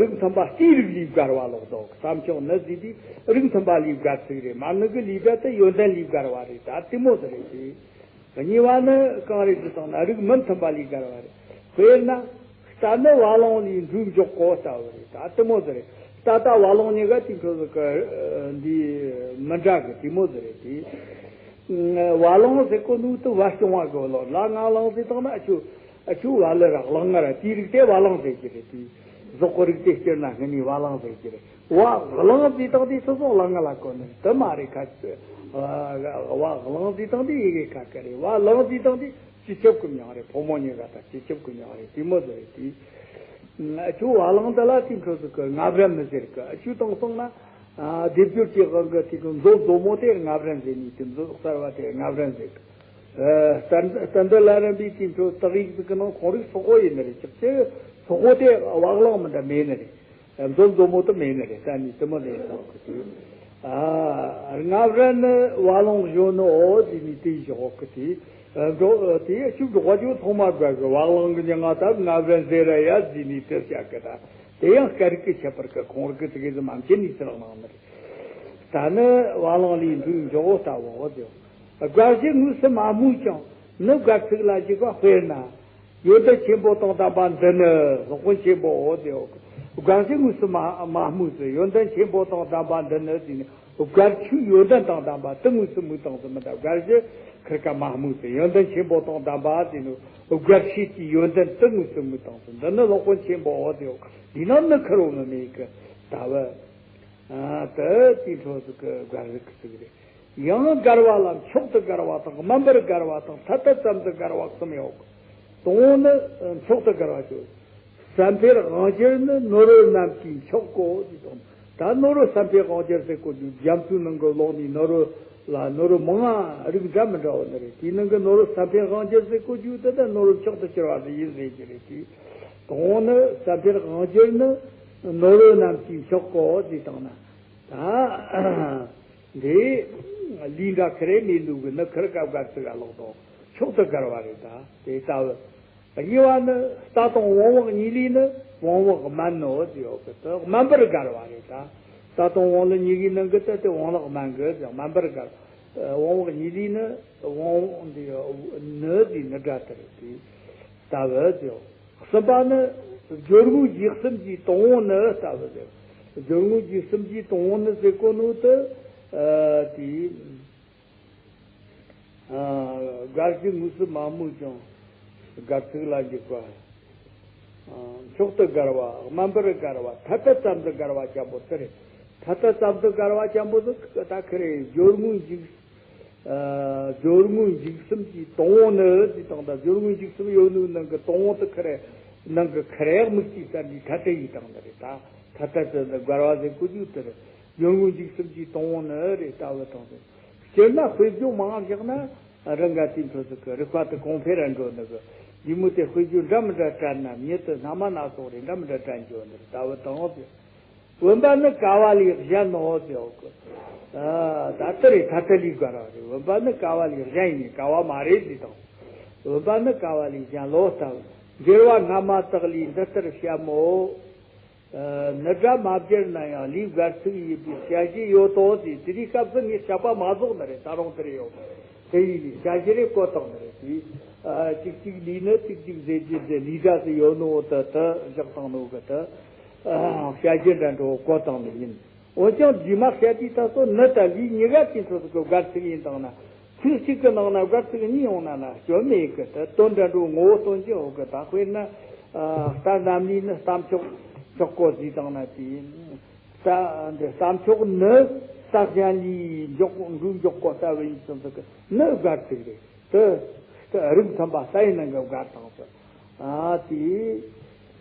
རིགས་མཐུན་པ་རྟའི་རིགས་ལས་བགར་བ་ལོག་དོ་གི། རྟ་མཆོག་ནི་ཟེར་དུས་རིགས་མཐུན་པ་ལས་བགར་ཚིག་རེད། མར་ནང་གི་ལས་ད་དེ་ཡོན་ཏན་ལས་བགར་བ་རེད། ད་དེ་མོ་ཟེར་རེད་དེ། གཉིས་པ་ནི་གང་རེད་ཟེར་བཏང་ན་རིགས་མི་མཐུན་པ་ལས་བརྒལ་བ་རེད། དཔེར་ན། རྟ་ནི་བ་ལང་ལས་འགྲོས་མགྱོགས་གོ་ལྟ་བུ་རེད། ད་དེ་མོ་ཟིག་རེད། རྟ་དང་བ་ལང་གཉིས་ཀ་དེ་འཕྲོ་ཟིག་གི་འདི་མི་འདྲ་གི་དེ་མོ་ཟིག་རེད་དེ། བ་ལང་ཟེར་གོ་ནོ་དེ་བ་སྐྱོང་བ་གི་བ་ལང་ལ་ང་ལང་ཟེར་བཏང་ན་ཨ་ཆུ་ཨ་ཆུ་བ་ལ་ར་ལང་ང་ར་དེའི་རིགས་དེ་བ་ལང་ཟེར་གྱི་རེད་དེ། ཟོག་གི་རིགས་དེ་སྤྱིར་ན་སྔོན་ནས་བ་ལང་ཟེར་གྱི་རེད། བ་གླང་ཟེར་བཏང་དུས་སོ་སོ་གླང་ང་ལ་གོ་ནི་དེ་མ་རེད་ཁ། བ་གླང་ཟེར་བཏང་དུས་ཡི་གེ་ཁ་ཁ་རེད། བ་གླང་ཟེར་བཏང་དུས་སྤྱི་ཁྱབ་ཀྱི་མྱིང་རེད། ཕོ་མོ་གཉིས་ཀ་ད་སྤྱི་ཁྱབ་ཀྱི་མྱིང་རེད། དེ་མོ་ཟེར་རེད་དེ། ཨ་ཆུ་བ་གླང་འདི་ལ་དེ་འཕྲོ་ཟིག་གི་ང་བྲན་མི་ཟེར་གི། ཨ་ཆུ་དང་སོང་ན་སྡེབ་སྦྱོར་གྱི་དབང་གིས་དེ་གི་མཛོ་མཛོ་མོ་དེ་ང་བྲན་ཟེར་ནི་དེ། མཛོ་གསར་བ་དེ་ང་བྲན་ཟེར་གི། ཨ་རྟ་རྟ་འདི་ལ་རིམ་པས་དེ་འཕྲོ་སྟག་ཡིག་ཟིག་གི་ནང་ཁོང་རིགས་སོག་པོ་ཡིན་ནི་རེད། ཅིག་ཅིག་སོག་པོ་དེ་བ་གླང་མི་འདྲ་མེད་ནི་རེད། མཛོ་མཛོ་མོ་དེ་མེད་ནི་རེད། ད་ནི་དེ་མོ་ལས་སོང་གི་དུས། ཨ་ང་བྲན་ནི་བ་ལང་གཞོན་ནོ་འོ་ཟེར་ནི་དེ་ཞོག་གི་དུས། འགྲོ་དེ་ཤུགས་འགྲོ་བ་ཅུ་ཐོག་མ་དགའ་གི་བ་གླང་གི་མྱིང་ང་ད་ང་བྲན་ཟེར་ར་ཡ་ཟེར་ནི་དེ་བྱ་གི། ད་དེ་ཡང་སྐད་རིགས་ཀྱི་ཁྱད་པར་གི་ཁོང་རིགས་ཀྱི་ཙི་གེ་ཟི་མ་མཁྱེན་ནི་ཚེ་རིང་ནང་ནི་རེད། ད་ནི་བ་གླང་ལས་འགྲོས་མགྱོགས་ལྟ་བུ་འོ་དེ། དགའ་བཞི་དངོས་སུ་མ་སྨོས་ཀྱང་ནི་དགར་ཚིག་ལ་འཇུག་པ། དཔེར་ན། ཡོན་ཏན་ཆེན་པོ་དང་ལྡན་པ་འདི་ནི། སློབ་དཔོན་ཆེན་པོ་འོ་དེ་འོ། དགའ་བཞི་དངོས་སུ་མ་མ་སྨོས་སུ། ཡོན་ཏན་ཆེན་པོ་དང་ལྡན་པ་འདི་ནི་ཟེར་ནས་དགར་ཆོས་ཡོན་ཏན་དང་ལྡན་པ་དེ་དངོས་སུ་སྨོས་བཏང་ཟིག་མི་འདྲ། དགར་བཞི་ཁིར་ཀ་མ་སྨོས་སུ། ཡོན་ཏན་ཆེན་པོ་དང་ལྡན་པ་ཟེར་ནས་དགར་ཆོས་ཀྱི་ཡོན་ཏན་དེ་དངོས་སུ་སྨོས་བཏང་ཟིག་འདི་ནི་སློབ་དཔོན་ཆེན་པོ་འོ་དེ་འོ། འདི་ནི་ནི་ཁེར་རོ་མི་མེད་གི་ལྟ་བུ། ཨ་དེ་དེ་འཕྲོ་ཟིག་གི་དགར་རིགས་ཟིག་རེད། ཡང་དགར་བ་ལ་མཆོག་ཏུ་དགར་བ་དང་སྨན་པར་དགར་བ་དང་ཐ་དད་ཙམ་དུ་དགར་བ་གསུམ་ཡོད། དང་པོ་ནི་མཆོག་ཏུ་དགར་བ་ཅོ། བསམ་འཕེལ་དབང་གྱུར་ནི་ནོར་བུ་རྣམས་ཀྱི་མཆོག་གོ་ཟེར་དང་། ད་ནོར་བུ་བསམ་འཕེལ་དབང་གྱུར་ཟེར་གོ་རྒྱུ་རྒྱ་མཚོའི་ནང་གི་ལོགས་ནས་ནོར་བུ་ལ་ནོར་བུ་མང་ང་རིགས་འདྲ་མི་འདྲ་བ་ནི་རེད། དེའི་ནང་གི་ནོར་བུ་བསམ་འཕེལ་དབང་གྱུར་ཟེར་གོ་རྒྱུ་དེ་ད་ནོར་བུ་མཆོག་ཏུ་གྱུར་བ་དེ་ཡིན་ཟེར་གྱི་རེད་དེ། དང་པོ་ནི་བསམ་འཕེལ་དབང་གྱུར་ནི་ནོར་བུ་རྣམས་ཀྱི་མཆོག་གོ་ཟེར་དང་ན། ད་འདི་ལུས་འདྲ་ཁེར་རེ་མེད་ལུགས་ཀྱི་ནི་ཁིར་ཀ་དགར་ཚིག་ག་ལོག་དང་མཆོག་ཏུ་དགར་བ་རེད། ད་དེ་ལྟ་བུ། གཉིས་པ་ནི་རྟ་དང་བོང་བུ་གཉིས་ལས་ནི་བོང་བུ་དམན་ནོ་ཟེར་ཡོད་གི། དེ་དམན་པར་དགར་བ་རེད། ད་རྟ་དང་བོང་བུ་གཉིས་ཀའི་ནང་གི་དེ་དེ་བོང་བུ་དམན་གི་ཟེར། དམན་པར་དགར། བོང་བུ་གཉིས་ལས་ནི་བོང་ནི་ཟེར་ནི་སྒྲ་དེ་རེད། དེ་ལྟ་བུ་ཟེར། གསུམ་པ་ནི་སྦྱོར་དངོས་འཇུག་གསུམ་གྱི་དང་པོ་ནི་ལྟ་བུ་ཟེར། སྦྱོར་དངོས་འཇུག་གསུམ་གྱི་དང་པོ་ནི་ཟེར་གོ་ནོ་དེ། ཨ་དེ། ཨ་དགར་བཞི་དངོས་སུ་མ་སྨོས་ཀྱང་དགར་ཚིག་ལ་འཇུག་པ། ཨ་མཆོག་ཏུ་དགར་བ། སྨན་པར་དགར་བ། ཐ་དད་ཙམ་དུ་དགར་བ་ཅན་པོ་དེ་རེད། ཐ་དད་ཙམ་དུ་དགར་བ་ཅན་པོ་དེ་ད་ཁེར་རེ་སྦྱོར་དངོས་འཇུག་ཨ་སྦྱོར་དངོས་འཇུག་གསུམ་གྱི་དང་པོ་ནི་ཟེར་དང་། ད་སྦྱོར་དངོས་འཇུག་གསུམ་ཡོད་ནོའི་ནང་གི་དང་པོ་དེ་ཁེར་རེ་ནང་གི་ཁེར་རེ་དམིགས་བཅས་ས་འདི་ཐ་དད་ཡིན་དང་ནི་རེད། ད་ཐ་དད་དེ་འདི་དགར་བ་ཟེར་གོ་རྒྱུ་དེ་རེད། སྦྱོར་དངོས་འཇུག་གསུམ་གྱི་དང་པོ་ནི་རེད། ལྟ་བུ་དང་ཟེར། སྤྱིར་ན་དཔེ་བརྗོད་མང་བཞག་ན་རང་ག་དེ་འཕྲོ་ཟིག་གི་རིགས་པ་དེ་གོང་འཕེལ་ར་འགྲོ་ནི་གི། འདི་མོ་དེ་དཔེ་བརྗོད་འདྲ་མི་འདྲ་བྲལ་ན་མྱི་དེ་སྣ་མ་སྣ་ཚོགས་རེ་འདྲ་མི་འདྲ་བྲལ་འགྱོ་ནི་རེད། ལྟ་བུ་དང་ཟེར། བུམ་པ་ནི་ཀ་བ་ལས་གཞན་ནོ་ཟེར་གི། ཨ་ད་ལྟ་རེ་ཐ་དད་ལས་དགར་བ་རེད། བུམ་པ་ནི་ཀ་བ་ལས་གཞན་ཡིན། ཀ་བ་མ་རེད་ཟེར་དང་། བུམ་པ་ནི་ཀ་བ་ལས་གཞན་ལོ་ལྟ་བུ། འགྱུར་བ་སྔ་མ་དག་ལས་འདི་ལྟར་བཤད་མོ། ཨ་ནི་སྒྲ་མ་བསྒྱུར་ན་ཡང་ལས་དགར་ཚིག་ཡིན་པའི་དཔྱད་གཞི་ཡོད་དོ་ཟེར། དེ་དུས་སྐབས་སུ་ངས་བཤད་པ་མ་རྫོགས་ནི་རེད། ད་རུང་དེ་རེ་ཡོད། དེ་ཡིན་ནི་དཔྱད་གཞི་རེ་བཀོད་བཏང་ནི་རེད། དེ་ཨ་གཅིག་གཅིག་ལས་ནི་གཅིག་གཅིག་ཟེར་རྒྱུ་དེ་ལས་སྒྲ་ཟེར་ཡོད་ནོ་དེ་དེ་བཞག་བཏང་ནོ་གི་དེ་ཨ་དཔྱད་གཞི་འདྲ་འགྲོ་བཀོད་བཏང་ནི་ཡིན། འོན་ཀྱང་རྗེས་མ་བཤད་དུས་ད་གཟོད་ནི་དང་ལས་གཉིས་ཀ་དེ་འཕྲོ་ཟིག་གི་དགར་ཚིག་ཡིན་དང་ན། ཚིག་གཅིག་གི་ནང་ན་དགར་ཚིག་གཉིས་ཡོང་ན་ན་སྐྱོན་མེད་གི། དེ་དོན་འདྲ་འགྲོ་ངོ་བོ་སྟོན་གྱི་ཡོད་གི། ད་དཔེར་ན་ཨ་རྟ་རྣམས་ལས་ནི་རྟ་མཆོག་མཆོག་གོ་ཟེར་དང་ན་དེ། རྟ་འདི་རྟ་མཆོག་ནི་རྟ་གཞན་ལས་མགྱོགས་འགྲོས་མགྱོགས་གོ་ལྟ་བུ་ཡིན་ཙང་ཟིག་གི་ནི་དགར་ཚིག་རེད། དེ་དེ་རིགས་མཐུན་པ་ལྟ་ཡི་ནང་གི་དགར་དང་ཟེར། ཨ་དེ།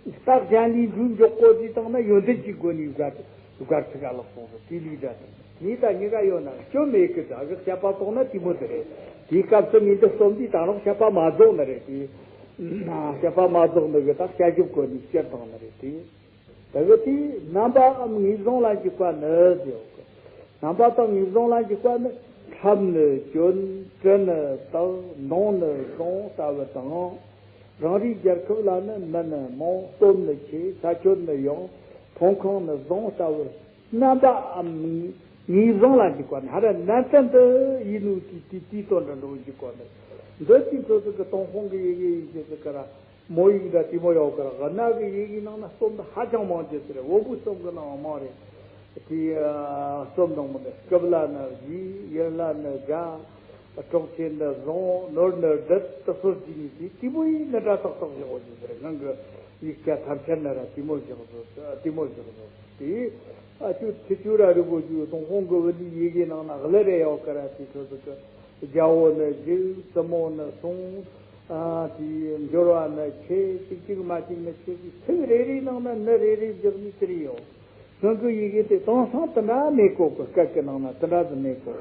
རྟ་གཞན་ལས་འགྲོས་མགྱོགས་གོ་ཟེར་དང་ན་ཡོན་ཏན་གྱི་སྒོ་ནས་དགར་དགར་ཚིག་ག་ལོག་སོང་ཟེར། དེ་ལས་སྒྲ་དང་ནི་ད་གཉིས་ཀ་ཡོད་ན་སྐྱོན་མེད་གི། ད་གི་བཤད་པ་གཏོང་ན་དེ་མོ་དེ་རེད། དེའི་སྐབས་སུ་ངས་འདི་རྩོམ་དུས་ད་རུང་བཤད་པ་མ་རྫོགས་ནི་རེད། དེ་བཤད་པ་མ་རྫོགས་ནི་གི་ད་བཤད་ཞིབ་སྒོ་ནས་བཤད་བཏང་ནི་རེད། དེ། དེ་གི་དེས་རྣམ་པའམ་ངེས་བཟུང་ལ་འཇུག་པ་ནི་ཟེར་གི། རྣམ་པ་དང་ངེས་བཟུང་ལ་འཇུག་པ་ནི། ཁྲབ་ནི་གྱོན། གྲི་ནི་བཏགས། མདུང་ནི་བཟུང་ལྟ་བུ་དང་། རང་རེའི་རྒྱལ་ཁབ་ལ་ནི་མི་ནི་མང་། སྟོབས་ནི་ཆེ། ས་ཁྱོན་ནི་ཡངས། ཐོང་ཁང་ནི་བཟང་ལྟ་བུ། རྣམ་པའམ་ངེས། ངེས་བཟང་ལ་འཇུག་པ་ནི་ཧ་ར་ནན་ཏན་དུ་ཡིན་ནོ་དེ་དེ་དེའི་དོན་དུ་འགྲོ་འཇུག་པ་ནི། འདི་ཅི་འཕྲོ་ཟིག་གི་ཏུན་ཧོང་གི་ཡི་གེ་ཡིན་ཞེས་ཟིག་གི་ར་མོ་ཡིག་འདྲ་དེ་མོ་ཡོད་གི་ར། གི་ན་གི་ཡི་གེའི་ནང་ན་རྩོམ་འདི་ཧ་ཅང་མང་རྒྱུ་ཟེར། བོན་པོའི་རྩོམ་གི་ནང་མང་རེད། དེ་རྩོམ་དང་མི་འདི་སྐུ་བླ་ནི་བཞི། ཡིག་བླ་ནི་བརྒྱ། གྲོགས་ཆེན་ནི་བཟང་། ནོར་ནི་བདུད། དུ་སོར་གྱི་ནི་དེ་དེ་མོ་ཡིན་ནི་འདྲ་ཏག་ཏག་བཞག་གོ་རྒྱུ་ཟེར། གང་གི་ཡིག་ཆ་ཐམས་ཅད་ན་ར་དེ་མོ་བཞག་བཟོ། དེ་མོ་བཞག་བཟོ། དེ་ཨ་ཆུ་ཚི་ཆུ་ར་རི་བོ་རྒྱུ་ཏུན་ཧོང་གི་བུ་ལི་ཡི་གེ་ནང་ན་གླུ་རེ་ཡོད་གི་ར། དེ་ཚོ་ཟིག་གི་རྒྱལ་པོ་ནི་བཞི། བཙུན་མོ་ནི་གསུམ། ཨ་དེ་འབྱོར་བ་ནི་ཆེ། གཅིག་གཅིག་མ་གཅིག་ནི་ཆེ། དེ་ཚིག་རེ་རེའི་ནང་ན་ནི་རེ་རེ་བཞག་ནི་དེ་རེ་ཡོད། སྔོན་གྱི་ཡི་གེ་དེ་དེང་སང་དེ་འདྲ་མེད་གོ་གི། སྐད་ཀྱི་ནང་ན་དེ་འདྲ་ཟིག་མེད་གོ།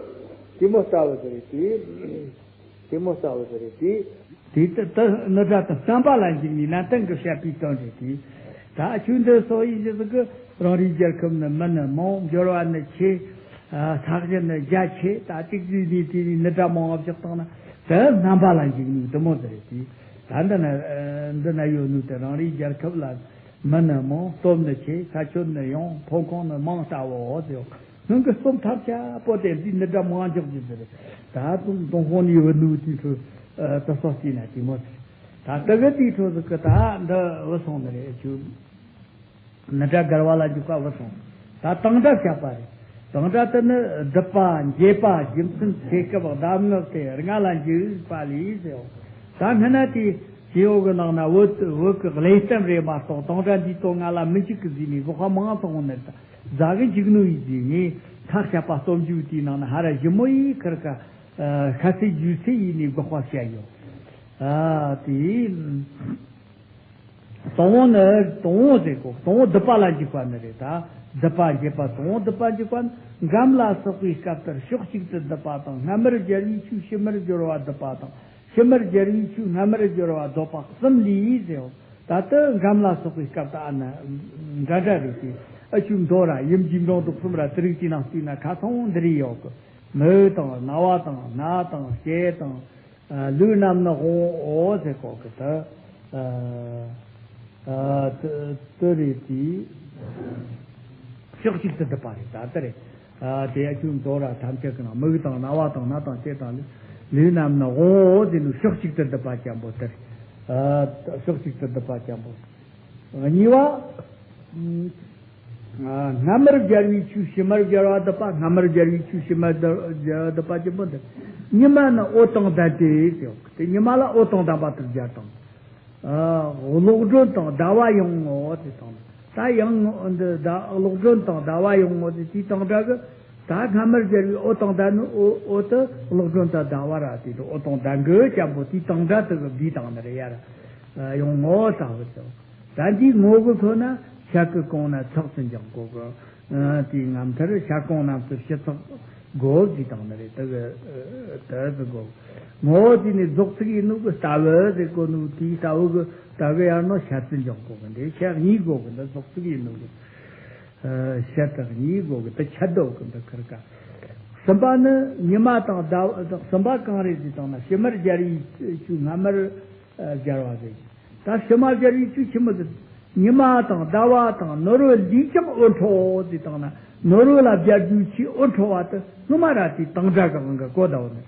དེ་མོ་ལྟ་བུ་ཟིག་རེད་དེ། དེ་མོ་ལྟ་བུ་ཟིག་རེད་དེ། དེ་ལྟ་དུ་ནི་སྒྲ་དང་བསྟན་པ་ལ་འཇུག་ནས་ནན་ཏན་གྱི་བཤད་པའི་དོན་རེད་དེ། ད་ཆོས་འདི་སོགས་ཡིན་གྱི་ཟིག་གི། རང་རེའི་རྒྱལ་ཁབ་ནི་མི་ནི་མང་། འབྱོར་བ་ནི་ཆེ། ཨ་ས་གཞི་ནི་རྒྱ་ཆེ། ད་ཏིག་ཙི་ནས་དེ་ནས་ནི་སྒྲ་མང་བ་བཞག་བཏང་ན་དེ་བསྟན་པ་ལ་འཇུག་ནས་དེ་མོ་ཟིག་རེད་དེ། ད་འདི་ན་འདི་ན་ཡོད་ནོ་དེ་རང་རེའི་རྒྱལ་ཁབ་ལ་མི་ནི་མང་། སྟོབས་ནི་ཆེ། ས་ཆ་ནི་ཡངས། ཐོན་ཁུངས་ནི་མང་ལྟ་བུའོ་ཟེར། སྔོན་གྱི་རྩོམ་ཐམས་ཅད་པོ་དེ་འདི་ནི་སྒྲ་མང་འཇོག་རྒྱུ་ཟེར། ད་དུང་ཏུན་ཧོང་ནས་བུད་ནུ་དེ་ཚོ་དུ་སོགས་བྱས་ན་དེ་མོ་ཟེར། ད་དུ་གི་དེའི་ཁྲོད་ཟིག་གི་ད་འདི་བུད་སོང་ནི་རེད་ཆུ། ནི་སྒྲ་བསྒལ་བ་ལ་འཇུག་པ་བུད་སོང་། ད་དང་སྒྲ་བཤད་པ་རེད། དང་སྒྲ་དེ་ནི་སྡུད་པ་འགྱེད་པ་རྒྱུ་མཚན་ཚེ་སྐབས་གདམས་ངག་སྟེ་ལྔ་ལ་འཇུག་པ་ལས་ཟེར། ད་སྔ་ན་དེ་སྐྱེ་བོ་གི་ནང་ན་བོད་བོད་ཀྱི་གླེང་སྟེགས་རེད་མ་གཏོགས་དང་སྒྲ་འདིའི་དོན་ང་ལ་མི་འཇུག་གི་ཟེར་ནས་འགོག་པ་མང་ཙམ་འོང་ནི་རེད། ད་གི་འཇུག་ནོ་ཡིན་ཟེར་ངས་ཁ་བཤད་པ་སྟོབས་འཇུག་དེའི་ནང་ན་ཧ་ར་ཞིབ་མོ་ཡིས་ཁིར་ཀ་ཤ་ཚའི་རྒྱུ་ཚད་ཡིན་ནས་འགོག་པ་བཤད་ཡོད། ཨ་དེ། དང་པོ་ནི་དང་པོ་ཟེར་གོ། དང་པོ་སྡུད་པ་ལ་འཇུག་པ་ནི་རེད། ད་སྡུད་པ་འགྱེད་པ། དང་པོ་སྡུད་པ་འཇུག་པ་ནི་འགའམ་ལ་སོགས་པའི་སྐབས་ལྟར་ཕྱོགས་གཅིག་ཏུ་སྡུད་པ་དང་། སྔ་མར་སྦྱར་བའི་ཆོས་ཕྱི་མར་སྦྱོར་བ་སྡུད་པ་དང་། ཕྱི་མར་སྦྱར་བའི་ཆོས་སྔ་མར་སྦྱོར་བ་སྡུད་པ་གསུམ་ལས་ཟེར། ད་ལྟ་འགའམ་ལ་སོགས་པའི་སྐབས་ད་ཨ་ན་འདྲ་འདྲ་རེད་དེ། ཨ་ཆུ་མདོ་ར་ཡུམ་གྱི་འབྲོང་དུ་གསུམ་ར་དེ་རིགས་ཀྱི་ནང་བལྟས་ན་ཁ་ཚང་འདི་རིགས་ཡོད་གི། མིག་དང་རྣ་བ་དང་སྣ་དང་ལྕེ་དང་། ལུས་རྣམས་ནི་དབང་པོའོ་ཟེར་གོ་གི། ད་དེ་རེད་དེ། ཕྱོགས་གཅིག་ཏུ་སྡུད་པ་རེད། ད་དེ་རེད། དེ་ཡ་ཆུ་མདོ་ར་ཐམས་ཅད་ཀྱི་ནང་མིག་དང་རྣ་བ་དང་སྣ་དང་ལྕེ་དང་ལུས། ལུས་རྣམས་ནི་དབང་པོའོ་ཟེར་ནས་ཕྱོགས་གཅིག་ཏུ་སྡུད་པ་ཅན་པོ་དེ་རེད། ཕྱོགས་གཅིག་ཏུ་སྡུད་པ་ཅན་པོ། གཉིས་པ། སྔ་མར་སྦྱར་བའི་ཆོས་ཕྱི་མར་སྦྱར་བ་སྡུད་པ། སྔ་མར་སྦྱར་བའི་ཆོས་ཕྱི་མར་སྦྱར་བ་སྡུད་པ་ཅན་པོ་འདི། ཉི་མ་ནི་འོད་དང་ལྡན་ཏེ་ཟེར། དེ་ཉི་མ་ལ་འོད་དང་ལྡན་པ་དེར་སྦྱར་དང་། གློག་སྒྲོན་དང་ཟླ་བ་ཡང་ངོ་ཟེར་དང་། ད་ཡང་འདི་གློག་སྒྲོན་དང་ཟླ་བ་ཡང་ངོ་ཟེར་དེའི་དང་སྒྲ་གི། ད་སྔ་མར་སྦྱར་བའི་འོད་དང་ལྡན་ནི་འོད་འོད་དེ་གློག་སྒྲོན་དང་ཟླ་བ་ར་དེ་དང་འོད་དང་ལྡན་གི་ཅན་པོ་དེའི་དང་སྒྲ་དེ་གི་བསྡུས་དང་ནི་རེད་ཡ། ཡང་ངོ་ལྟ་བུ་ཟེར། ད་འདིའི་ངོ་གི་ཁོ་ན་ཤ་གི་གོང་ན་ཚགས་སུ་འཇོག་དགོས་གི། དེའི་མངའ་མཐར་ཤ་གོང་རྣམས་སུ་ཕྱི་ཚགས་དགོས་ཟེར་དང་ནི་རེད། དེ་གི་དེ་ཟེར་དགོས། ངོ་དེ་ནི་རྫོགས་ཚིག་ཡིན་ནོ་གི་ལྟ་བུ་ཟེར་གོ་ནོ་དེའི་ལྟ་བུ་གི་ལྟ་གི་ཡར་ནོ་ཤ་ཚུན་འཇོག་དགོས་གི། འདི་ཤ་གཉིས་དགོས་གི། འདི་རྫོགས་ཚིག་ཡིན་ནོ་གི་ཤ་དེ་གཉིས་དགོས་གི། དེ་ཆད་དོ་གི། འདི་ཁིར་ཀ་གསུམ་པ་ནི་ཉི་མ་དང་ཟླ་བ། གསུམ་པ་གང་རེད་ཟེར་དང་ན་ཕྱི་མར་སྦྱར་བའི་ཆོས་སྔ་མར་སྦྱར་བ་ཟེར། ད་ཕྱི་མ་སྦྱར་བའི་ཆོས་ཆི་མོ་ཟེར། ཉི་མ་དང་ཟླ་བ་དང་ནོར་བུ་ལས་ཀྱང་འོད་འཕྲོ་ཟེར་དང་ན། ནོར་བུ་ལ་སྦྱར་རྒྱུའི་ཆོས་འོད་འཕྲོ་བ་དེ་སྔོན་མ་ར་དེའི་དང་སྒྲ་གི་དབང་གིས་གོ་བསྡད་ནི།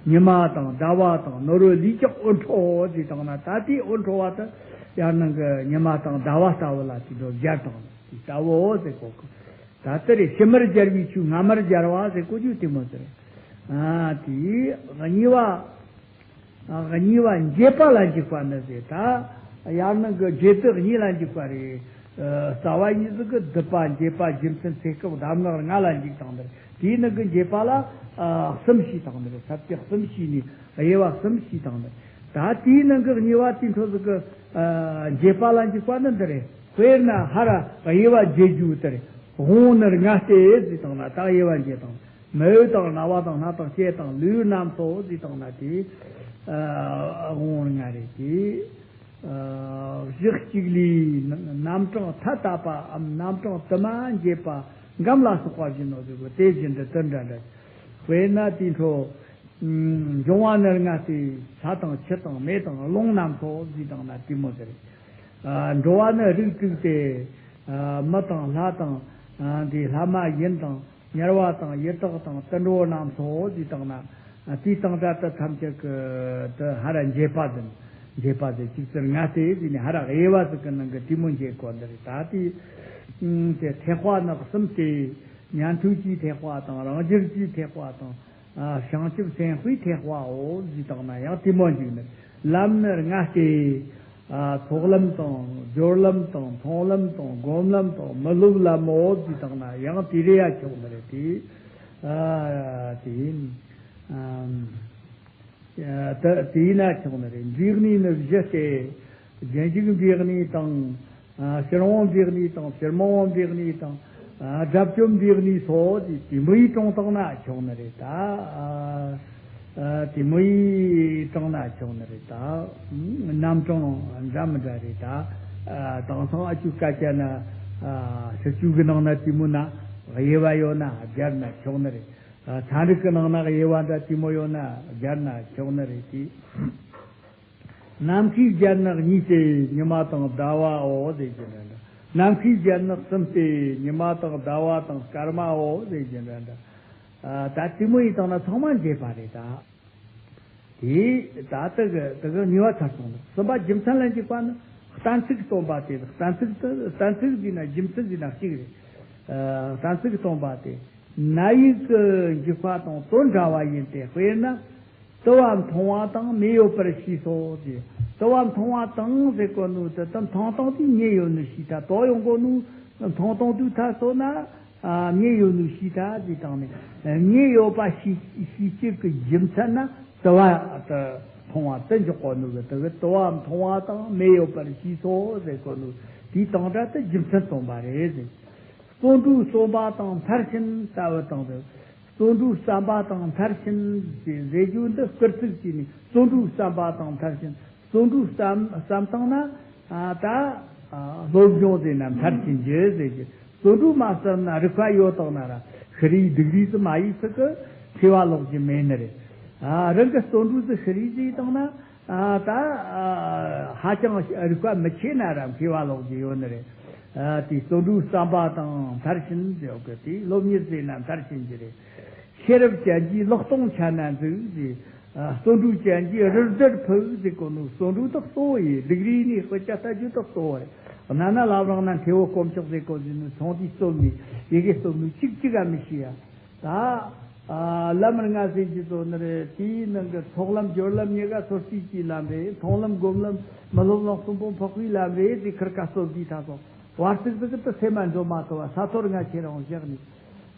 ཉི་མ་དང་ཟླ་བ་དང་ནོར་བུ་ལས་ཀྱང་འོད་འཕྲོ་ཟེར་དང་ན། ད་དེའི་འོད་འཕྲོ་བ་དེ་ཡར་ནང་གི་ཉི་མ་དང་ཟླ་བ་ལྟ་བུ་ལ་དེ་འདྲ་སྦྱར་དང་དེ་ལྟ་བུའོ་ཟེར་གོ་གི། ད་དེ་རེད། ཕྱི་མར་སྦྱར་བའི་ཆོས་སྔ་མར་སྦྱར་བ་ཟེར་གོ་རྒྱུ་དེ་མོ་ཟེར། ཨ་དེ་གཉིས་པ། གཉིས་པ་འགྱེད་པ་ལ་འཇུག་པ་ནི་ཟེར། ད་ཡར་ནང་གི་འགྱེད་པ་གཉིས་ལ་འཇུག་པ་རེད། རྩ་བ་ཉིད་ཟིག་གི་སྡུད་པ་འགྱེད་པ་རྒྱུ་མཚན་ཚེ་སྐབས་གདམས་ངག་ལྔ་ལ་འཇུག་དང་ནི་རེད། དེའི་ནང་གི་འགྱེད་པ་ལ་གསུམ་ཞེས་དང་ནི་རེད། ས་བཅད་གསུམ་ཞེས་ནས་དབྱེ་བ་གསུམ་ཞེས་དང་ནི་རེད། ད་དེའི་ནང་གི་གཉིས་པ་དེའི་འཕྲོ་ཟིག་གི་འགྱེད་པ་ལ་འཇུག་པ་ནི་འདི་རེད། དཔེར་ན་ཧ་ར་དབྱེ་བ་འབྱེད་རྒྱུ་དེ་རེད། དབང་པོ་ནི་ལྔ་སྟེ་ཟེར་དང་ན། ད་དབྱེ་བ་འབྱེད་དང་། མིག་དང་རྣ་བ་དང་སྣ་དང་ལྕེ་དང་ལུས་རྣམས་སོ་ཟེར་དང་ན། དེ་དབང་པོ་ལྔ་རེད། དེ་གཞི་གཅིག་ལས་རྣམ་གྲངས་ཐ་དད་པའམ་རྣམ་གྲངས་དུ་མ་འབྱེད་པ་འགའམ་ལ་སོགས་པ་བཞིན་ནོ་ཟེར་གོ། དེ་བཞིན་དུ་དེ་འདྲ་འདྲ། དཔེར་ན་དེའི་འཕྲོ། འབྱུང་བ་ནི་ལྔ་སྟེ། ས་དང་ཆུ་དང་མེ་དང་རླུང་རྣམས་སོ་ཟེར་དང་ན་དེ་མོ་ཟེར། འགྲོ་བ་ནི་རིགས་དྲུག་སྟེ། མི་དང་ལྷ་དང་། དེ་ལྷ་མ་ཡིན་དང་། དམྱལ་བ་དང་ཡི་དྭགས་དང་དུད་འགྲོ་རྣམས་སོ་ཟེར་བཏང་ན། དེའི་སྟེང་དྲ་དུ་ཐམས་ཅད་ཀྱི་དུ་ཧ་ར་འགྱེད་པ་ཟིན། འགྱེད་པ་ཟིན་ཅིག་ཙིར་ང་སྟེ་ཟིན་ནས་ཧ་ར་དབྱེ་བ་ཟིག་གི་ནང་གི་དེ་མོ་འགྱེད་གོ་འདི་རེད། ད་དེ་དེ་ཐེག་པ་ནི་གསུམ་སྟེ། ཉན་ཐོས་ཀྱི་ཐེག་པ་དང་རང་རྒྱལ་གྱི་ཐེག་པ་དང་། ཨ། བྱང་ཆུབ་སེམས་དཔའི་ཐེག་པའོ་ཟེར་བཏང་ན་ཡང་དེ་མོ་འཇིག་ནི། ལམ་ནི་ལྔ་སྟེ། ཨ། ཚོགས་ལམ་དང་སྦྱོར་ལམ་དང་མཐོང་ལམ་དང་སྒོམ་ལམ་དང་མི་སློབ་ལམ་མོ་ཟེར་བཏང་ན་ཡང་དེ་རེ་ཡ་ཆོག་ནི་རེད་དེ། ཨ། དེ་ཡིན། ཨ། ད་དེས་ན་ཆོག་ནི་རེད། འབྲས་གནས་ནི་བཞི་སྟེ། རྒྱུན་ཞུགས་འབྲས་གནས་དང་། ཨ། ཕྱིར་འོང་འབྲས་གནས་དང་ཕྱིར་མི་འོང་འབྲས་གནས་དང་། ཨ། དགྲ་བཅོམ་འབྲས་གནས་སོགས་ཀྱི་དེ་མོ་ཡི་དྲུང་བཏང་ན་ཆོག་ནི་རེད་ད། ཨ། དེ་མོ་ཡི་དྲུང་ན་ཆོག་ནི་རེད་ད། རྣམ་གྲངས་འདྲ་མི་འདྲ་རེད་ད། ཨ། དེང་སང་ཨ་ཅུ་སྐད་ཆ་ན། ཨ། ཤི་ཆུ་གི་ནང་ན་དེ་མོ་ན་དབྱེ་བ་ཡོད་ན་སྦྱར་ན་ཆོག་ནི་རེད། ཨ། ཚན་རིག་གི་ནང་ན་དབྱེ་བ་འདྲ་དེ་མོ་ཡོད་ན་སྦྱར་ན་ཆོག་ནི་རེད་དེ། ནམ་མཁའི་རྒྱན་ནི་གཉིས་ཏེ། ཉི་མ་དང་ཟླ་བའོ་ཟེར་གྱི་འདྲ་འདྲ། ནམ་མཁའི་རྒྱན་ནི་གསུམ་སྟེ། ཉི་མ་དང་ཟླ་བ་དང་སྐར་མའོ་ཟེར་གྱི་འདྲ་འདྲ། ཨ། ད་དེ་མོ་ཡི་དང་ན་ཚང་མ་འགྱེད་པ་རེད་ད། དེ་ད་དེ་གི་དེ་གི་གཉིས་པ་ཚར་སོང་ནི། གསུམ་པ་རྒྱུ་མཚན་ལ་འཇུག་པ་ནི་གཏན་ཚིགས་སྟོན་པ་སྟེ། གཏན་ཚིགས་དེ་གཏན་ཚིགས་ཟེར་ན་རྒྱུ་མཚན་ཟེར་ན་གཅིག་རེད། ཨ། གཏན་ཚིགས་སྟོན་པ་སྟེ། ན་ཡིག་གི་འཇུག་པ་དང་དོན་འདྲ་བ་ཡིན་ཏེ། དཔེར་ན། དུ་བ་མཐོང་བ་དང་མེ་ཡོད་པར་ཤེས་སོ་ཟེར། དུ་བ་མཐོང་བ་དང་ཟེར་གོ་ནོ་དེ་དུ་མཐོང་སྟངས་དེ་མེ་ཡོད་ནོ་ཤེས་ཐལ། དོ་ཡོང་གོ་ནོ་མཐོང་སྟངས་དུ་ཐ་སོ་ན། ཨ། མེ་ཡོད་ནོ་ཤེས་ཐལ་ཟེར་བཏང་ནས། མེ་ཡོད་པ་ཤེས་ཤེས་བྱེད་ཀྱི་རྒྱུ་མཚན་ན་དུ་བ་དུ་མཐོང་བ་དུ་འཇོག་གོ་ནོ་གི་དུ་གི་དུ་བ་མཐོང་བ་དང་མེ་ཡོད་པར་ཤེས་སོ་ཟེར་གོ་ནོ་དེའི་དང་སྒྲ་དུ་རྒྱུ་མཚན་སྟོན་པ་རེད་ཟེར། བརྩོན་འགྲུས་རྩོམ་པ་དང་མཐར་ཕྱིན་ལྟ་བུ་དང་དུ། བརྩོན་འགྲུས་བརྩམ་པ་དང་མཐར་ཕྱིན་ཞེས་ཟེར་རྒྱུ་འདི་སྐུལ་ཚིག་བྱས་ནས་བརྩོན་འགྲུས་བརྩམ་པ་དང་མཐར་ཕྱིན། བརྩོན་འགྲུས་བརྩམ་བརྩམ་བཏང་ན། ཨ། ད། ཨ། སློབ་སྦྱོང་ཟེར་ན་མཐར་ཕྱིན་རྒྱུ་ཟེར་རྒྱུ། བརྩོན་འགྲུས་མ་བརྩམས་ན་རིག་པ་ཡོད་དང་ན་ར་ཤི་རིའི་སྡུག་རིས་སུ་མ་ཡིས་སུ་གི་མཁས་པ་ལོག་རྒྱུ་མེད་ནི་རེད། ཨ། རང་གི་བརྩོན་འགྲུས་སུ་ཤི་རིའི་ཟེར་བཏང་ན། ཨ། ད། ཨ། ཧ་ཅང་རིག་པ་མི་ཆེ་ན་ར་མཁས་པ་ལོག་རྒྱུ་ཡོད་ནི་རེད། ཨ། དེ་བརྩོན་འགྲུས་བརྩམ་པ་དང་མཐར་ཕྱིན་ཟེར་གི་དེ་སློབ་གཉེར་ཟེར་ན་མཐར་ཕྱིན་གྱི་རེད། ཤེས་རབ་ཅན་གྱིས་ལག་སྟོང་ཆ་ན་འཛུགས་ཟེར། ཨ། བརྩོན་འགྲུས་ཅན་གྱིས་རི་རྩེར་ཕུབ་ཟེར་གོ་ནོ་བརྩོན་འགྲུས་དེ་གཙོ་བོ་ཡིན། སྡུག་རིས་ནས་དཔེ་ཆ་ལྟ་རྒྱུ་དེ་གཙོ་བོ་རེད། གནའ་ན་བླ་བྲང་ན་མཁས་པོ་དཀོན་མཆོག་ཟེར་གོ་ཟེར་ནོ་ཚོང་དེ་རྩོམ་ནས་ཡི་གེ་རྩོམ་ནོ་གཅིག་གཅིག་ག་མི་ཤེས་ཡ། ད། ཨ། ལམ་ལྔ་ཟེར་གྱི་ཚོ་ནི་རེད། དེའི་ནང་གི་ཚོགས་ལམ་སྦྱོར་ལམ་གཉིས་ཀ་སོར་རྩིས་ཀྱི་ལམ་རེད། མཐོང་ལམ་སྒོམ་ལམ་མི་སློབ་ལམ་གསུམ་པོ་འཕགས་པའི་ལམ་རེད་ཟེར་ཁིར་ཀ་སོར་དེའི་ཐ་སོང་བར་ཚིགས་དེ་གི་དུ་སེམས་མ་འགྲོ་མ་ཐུབ་བ་ས་ཐོར་ང་ཁྱེར་འོང་བཞག་ནས།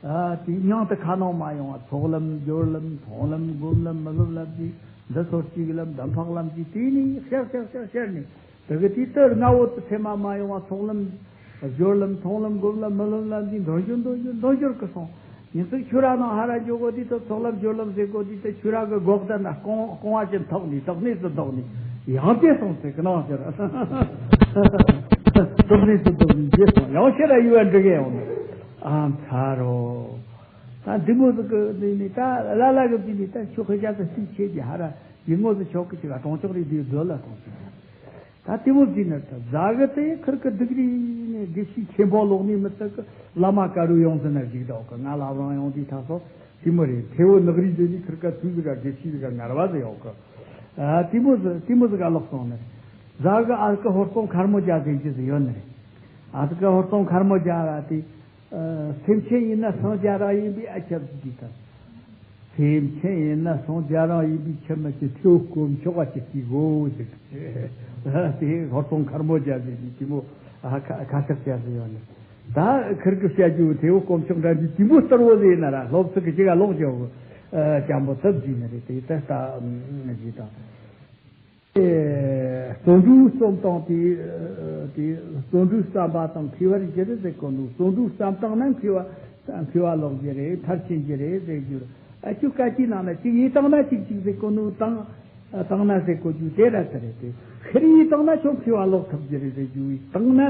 ཨ། དེའི་མྱིང་དུ་ཁ་ནང་མ་ཡོང་བ་ཚོགས་ལམ་སྦྱོར་ལམ་མཐོང་ལམ་སྒོམ་ལམ་མི་སློབ་ལམ་གྱི་འདི་སོར་རྩིས་ཀྱི་ལམ་འདི་འཕགས་ལམ་གྱི་དེ་ནས་ཤར་ཤར་ཤར་ཤར་ནས། དེ་གི་དེ་ལྟར་ལྔ་བོ་དེ་ཚད་མ་མ་ཡོང་བ་ཚོགས་ལམ། སྦྱོར་ལམ་མཐོང་ལམ་སྒོམ་ལམ་མི་སློབ་ལམ་གྱི་འདོན་རྒྱུ་འདོན་རྒྱུ་འདོན་རྒྱུར་གི་སོང་། ཉིན་ཙིག་ཆུ་ར་ནང་ཧ་ར་འཇོག་གོ་དུས་དེ་ཚོགས་ལམ་སྦྱོར་ལམ་ཟེར་གོ་དུས་དེ་ཆུ་ར་གི་སྒོག་ད་ན་རྐང་རྐང་བ་ཅན་ཐོག་ནས་དོག་ནས་སུ་དོག་ནས་ཡང་དེ་སོང་ཚེ་གི་ནང་ཕྱིར། དོག་ནས་སུ་དོག་ནས་རྗེས་སོང་ཡང་ཕྱིར་ར་ཡུལ་བ་འགྲིག་གི་ཡོང་ནས། ཨ་མཚར་རོ། ད་འདི་མོ་ཟིག་གི་ནི་ནི་ད་ལ་ལ་གི་དུས་ནི་ད་ཆུ་ཁ་ཤ་ཟིག་སྲིད་ཆེ་གི་ཧ་ར་ཡིན་ངོ་ཟིག་ཆོག་གི་ཅིག་ག་གྲོང་ཆོག་རེད་དུས་སྡོད་ལ་གཏོང་ཟིག་ད་དེ་མོ་བརྩིས་ན་ད་ཟ་གི་དེ་ཁིར་གི་སྡུག་རིས་ནས་དགེ་བཤེས་ཆེན་པོ་ལོག་ནས་མི་ཚད་གི་བླ་མ་དཀར་རུ་ཡོང་ཟིན་ན་ཞིག་འདུག་གི་ང་ལ་རང་ཡོང་དུས་ཐག་སོ་དེ་མོ་རེད། ཐེ་བོ་ནག་རིས་དེ་ནས་ཁིར་ག་ཚུལ་ཟིག་ག་དགེ་བཤེས་ཟིག་ག་ངར་བ་ཟིག་ཡོད་གི་ཨ་དེ་མོ་ཟིག་དེ་མོ་ཟིག་ག་ལོག་སོང་ནི་རེད། ཟ་གི་ཨ་ཀི་ཧོར་སྟོང་མཁར་མོ་རྒྱ་ཟེར་གྱི་ཟིག་ཡོད་ནི་རེད། ཨ་ཀི་ཧོར་སྟོང་མཁར་མོ་རྒྱ་ར་དེ། ཨ། སེམས་ཅན་ཡིན་ན་སངས་རྒྱས་རང་ཡིན་པའི་ཨ་ཁྱབ་ཀྱི་དང་། སེམས་ཅན་ཡིན་ན་སངས་རྒྱས་རང་ཡིན་པའི་ཁྱབ་མ་ཀྱི་ཐེའུ་དཀོན་མཆོག་པ་ཅིག་གིས་གོ་ཟེར། དེ་ཧོར་སྟོང་མཁར་མོ་རྒྱ་ཟེར་གྱི་དེ་མོ་ཨ་ཁ་ཁ་ཤགས་རྒྱ་ཟེར་ཡོད་ནི། ད་ཁིར་གི་བཤད་རྒྱུ་ཐེའུ་དཀོན་མཆོག་འདྲ་འདི་དེ་མོ་སྟར་བོ་ཟེར་ན་ར་སློབ་ཚིག་གི་ཅིག་ག་ལོག་ཅོག་ཨ་སྐྱམ་པོ་ཐབས་ཟིན་ནི་རེད། དེ་ད་ལྟ་ཟིན་དང་། བརྩོན་འགྲུས་རྩོམ་སྟངས་དེ། དེ་བརྩོན་འགྲུས་བརྩམ་པ་དང་མཁས་པར་འགྱུར་ཟེར་གོ་ནོ། བརྩོན་འགྲུས་བརྩམ་སྟངས་ན་མཁས་པ་མཁས་པ་ལོག་རྒྱུ་རེད། མཐར་ཕྱིན་རྒྱུ་རེད་ཟེར་རྒྱུ་རེད། ཨ་ཁྱོད་སྐད་ཆའི་ནང་ན་གཅིག་ཡིན་བཏང་ན་གཅིག་གཅིག་ཟེར་གོ་ནོ་བཏང་བཏང་ན་ཟེར་གོ་རྒྱུ་དེ་ར་དེ་རེད་དེ། ཁེར་ཡིན་བཏང་ན་ཁྱོད་མཁས་པ་ལོག་ཐུབ་རྒྱུ་རེད་ཟེར་རྒྱུ་ཡིན་བཏང་ན་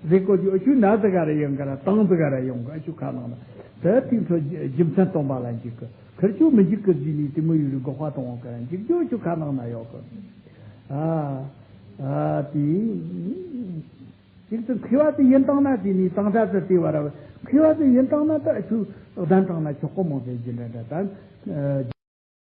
ཟེར་གོ་རྒྱུ། ཨ་ཁྱོད་ན་ཟིག་ག་ར་ཡོང་ག་ར་བཏང་ཟིག་ག་ར་ཡོང་གི་ཨ་ཁྱོད་ཁ་ནང་ན་དེ་དེ་ཚོ་རྒྱུ་མཚན་སྟོན་པ་ལ་འཇུག་གི་ཁེར་ཁྱོད་མི་འཇིག་གི་ཟིན་ནས་དེ་མོ་ཡོད་རིགས་འགོག་པ་གཏོང་བ་ག་ར་འཇིག་རྒྱུ་ཁྱོད་ཁ་ནང་ན་ཡོད་གི་ཨ་ཨ་དེ། ཅིག་ཏུ་མཁས་པ་དེ་ཡིན་བཏང་ན་དེ་ནི་དང་ད་དུ་དེ་བར་མཁས་པ་དེ་ཡིན་བཏང་ན་ད་ཆུ་གདན་དྲངས་ན་ཆོག་གོ་མོ་དེ་ཇི་འདྲ་འདྲ་ད།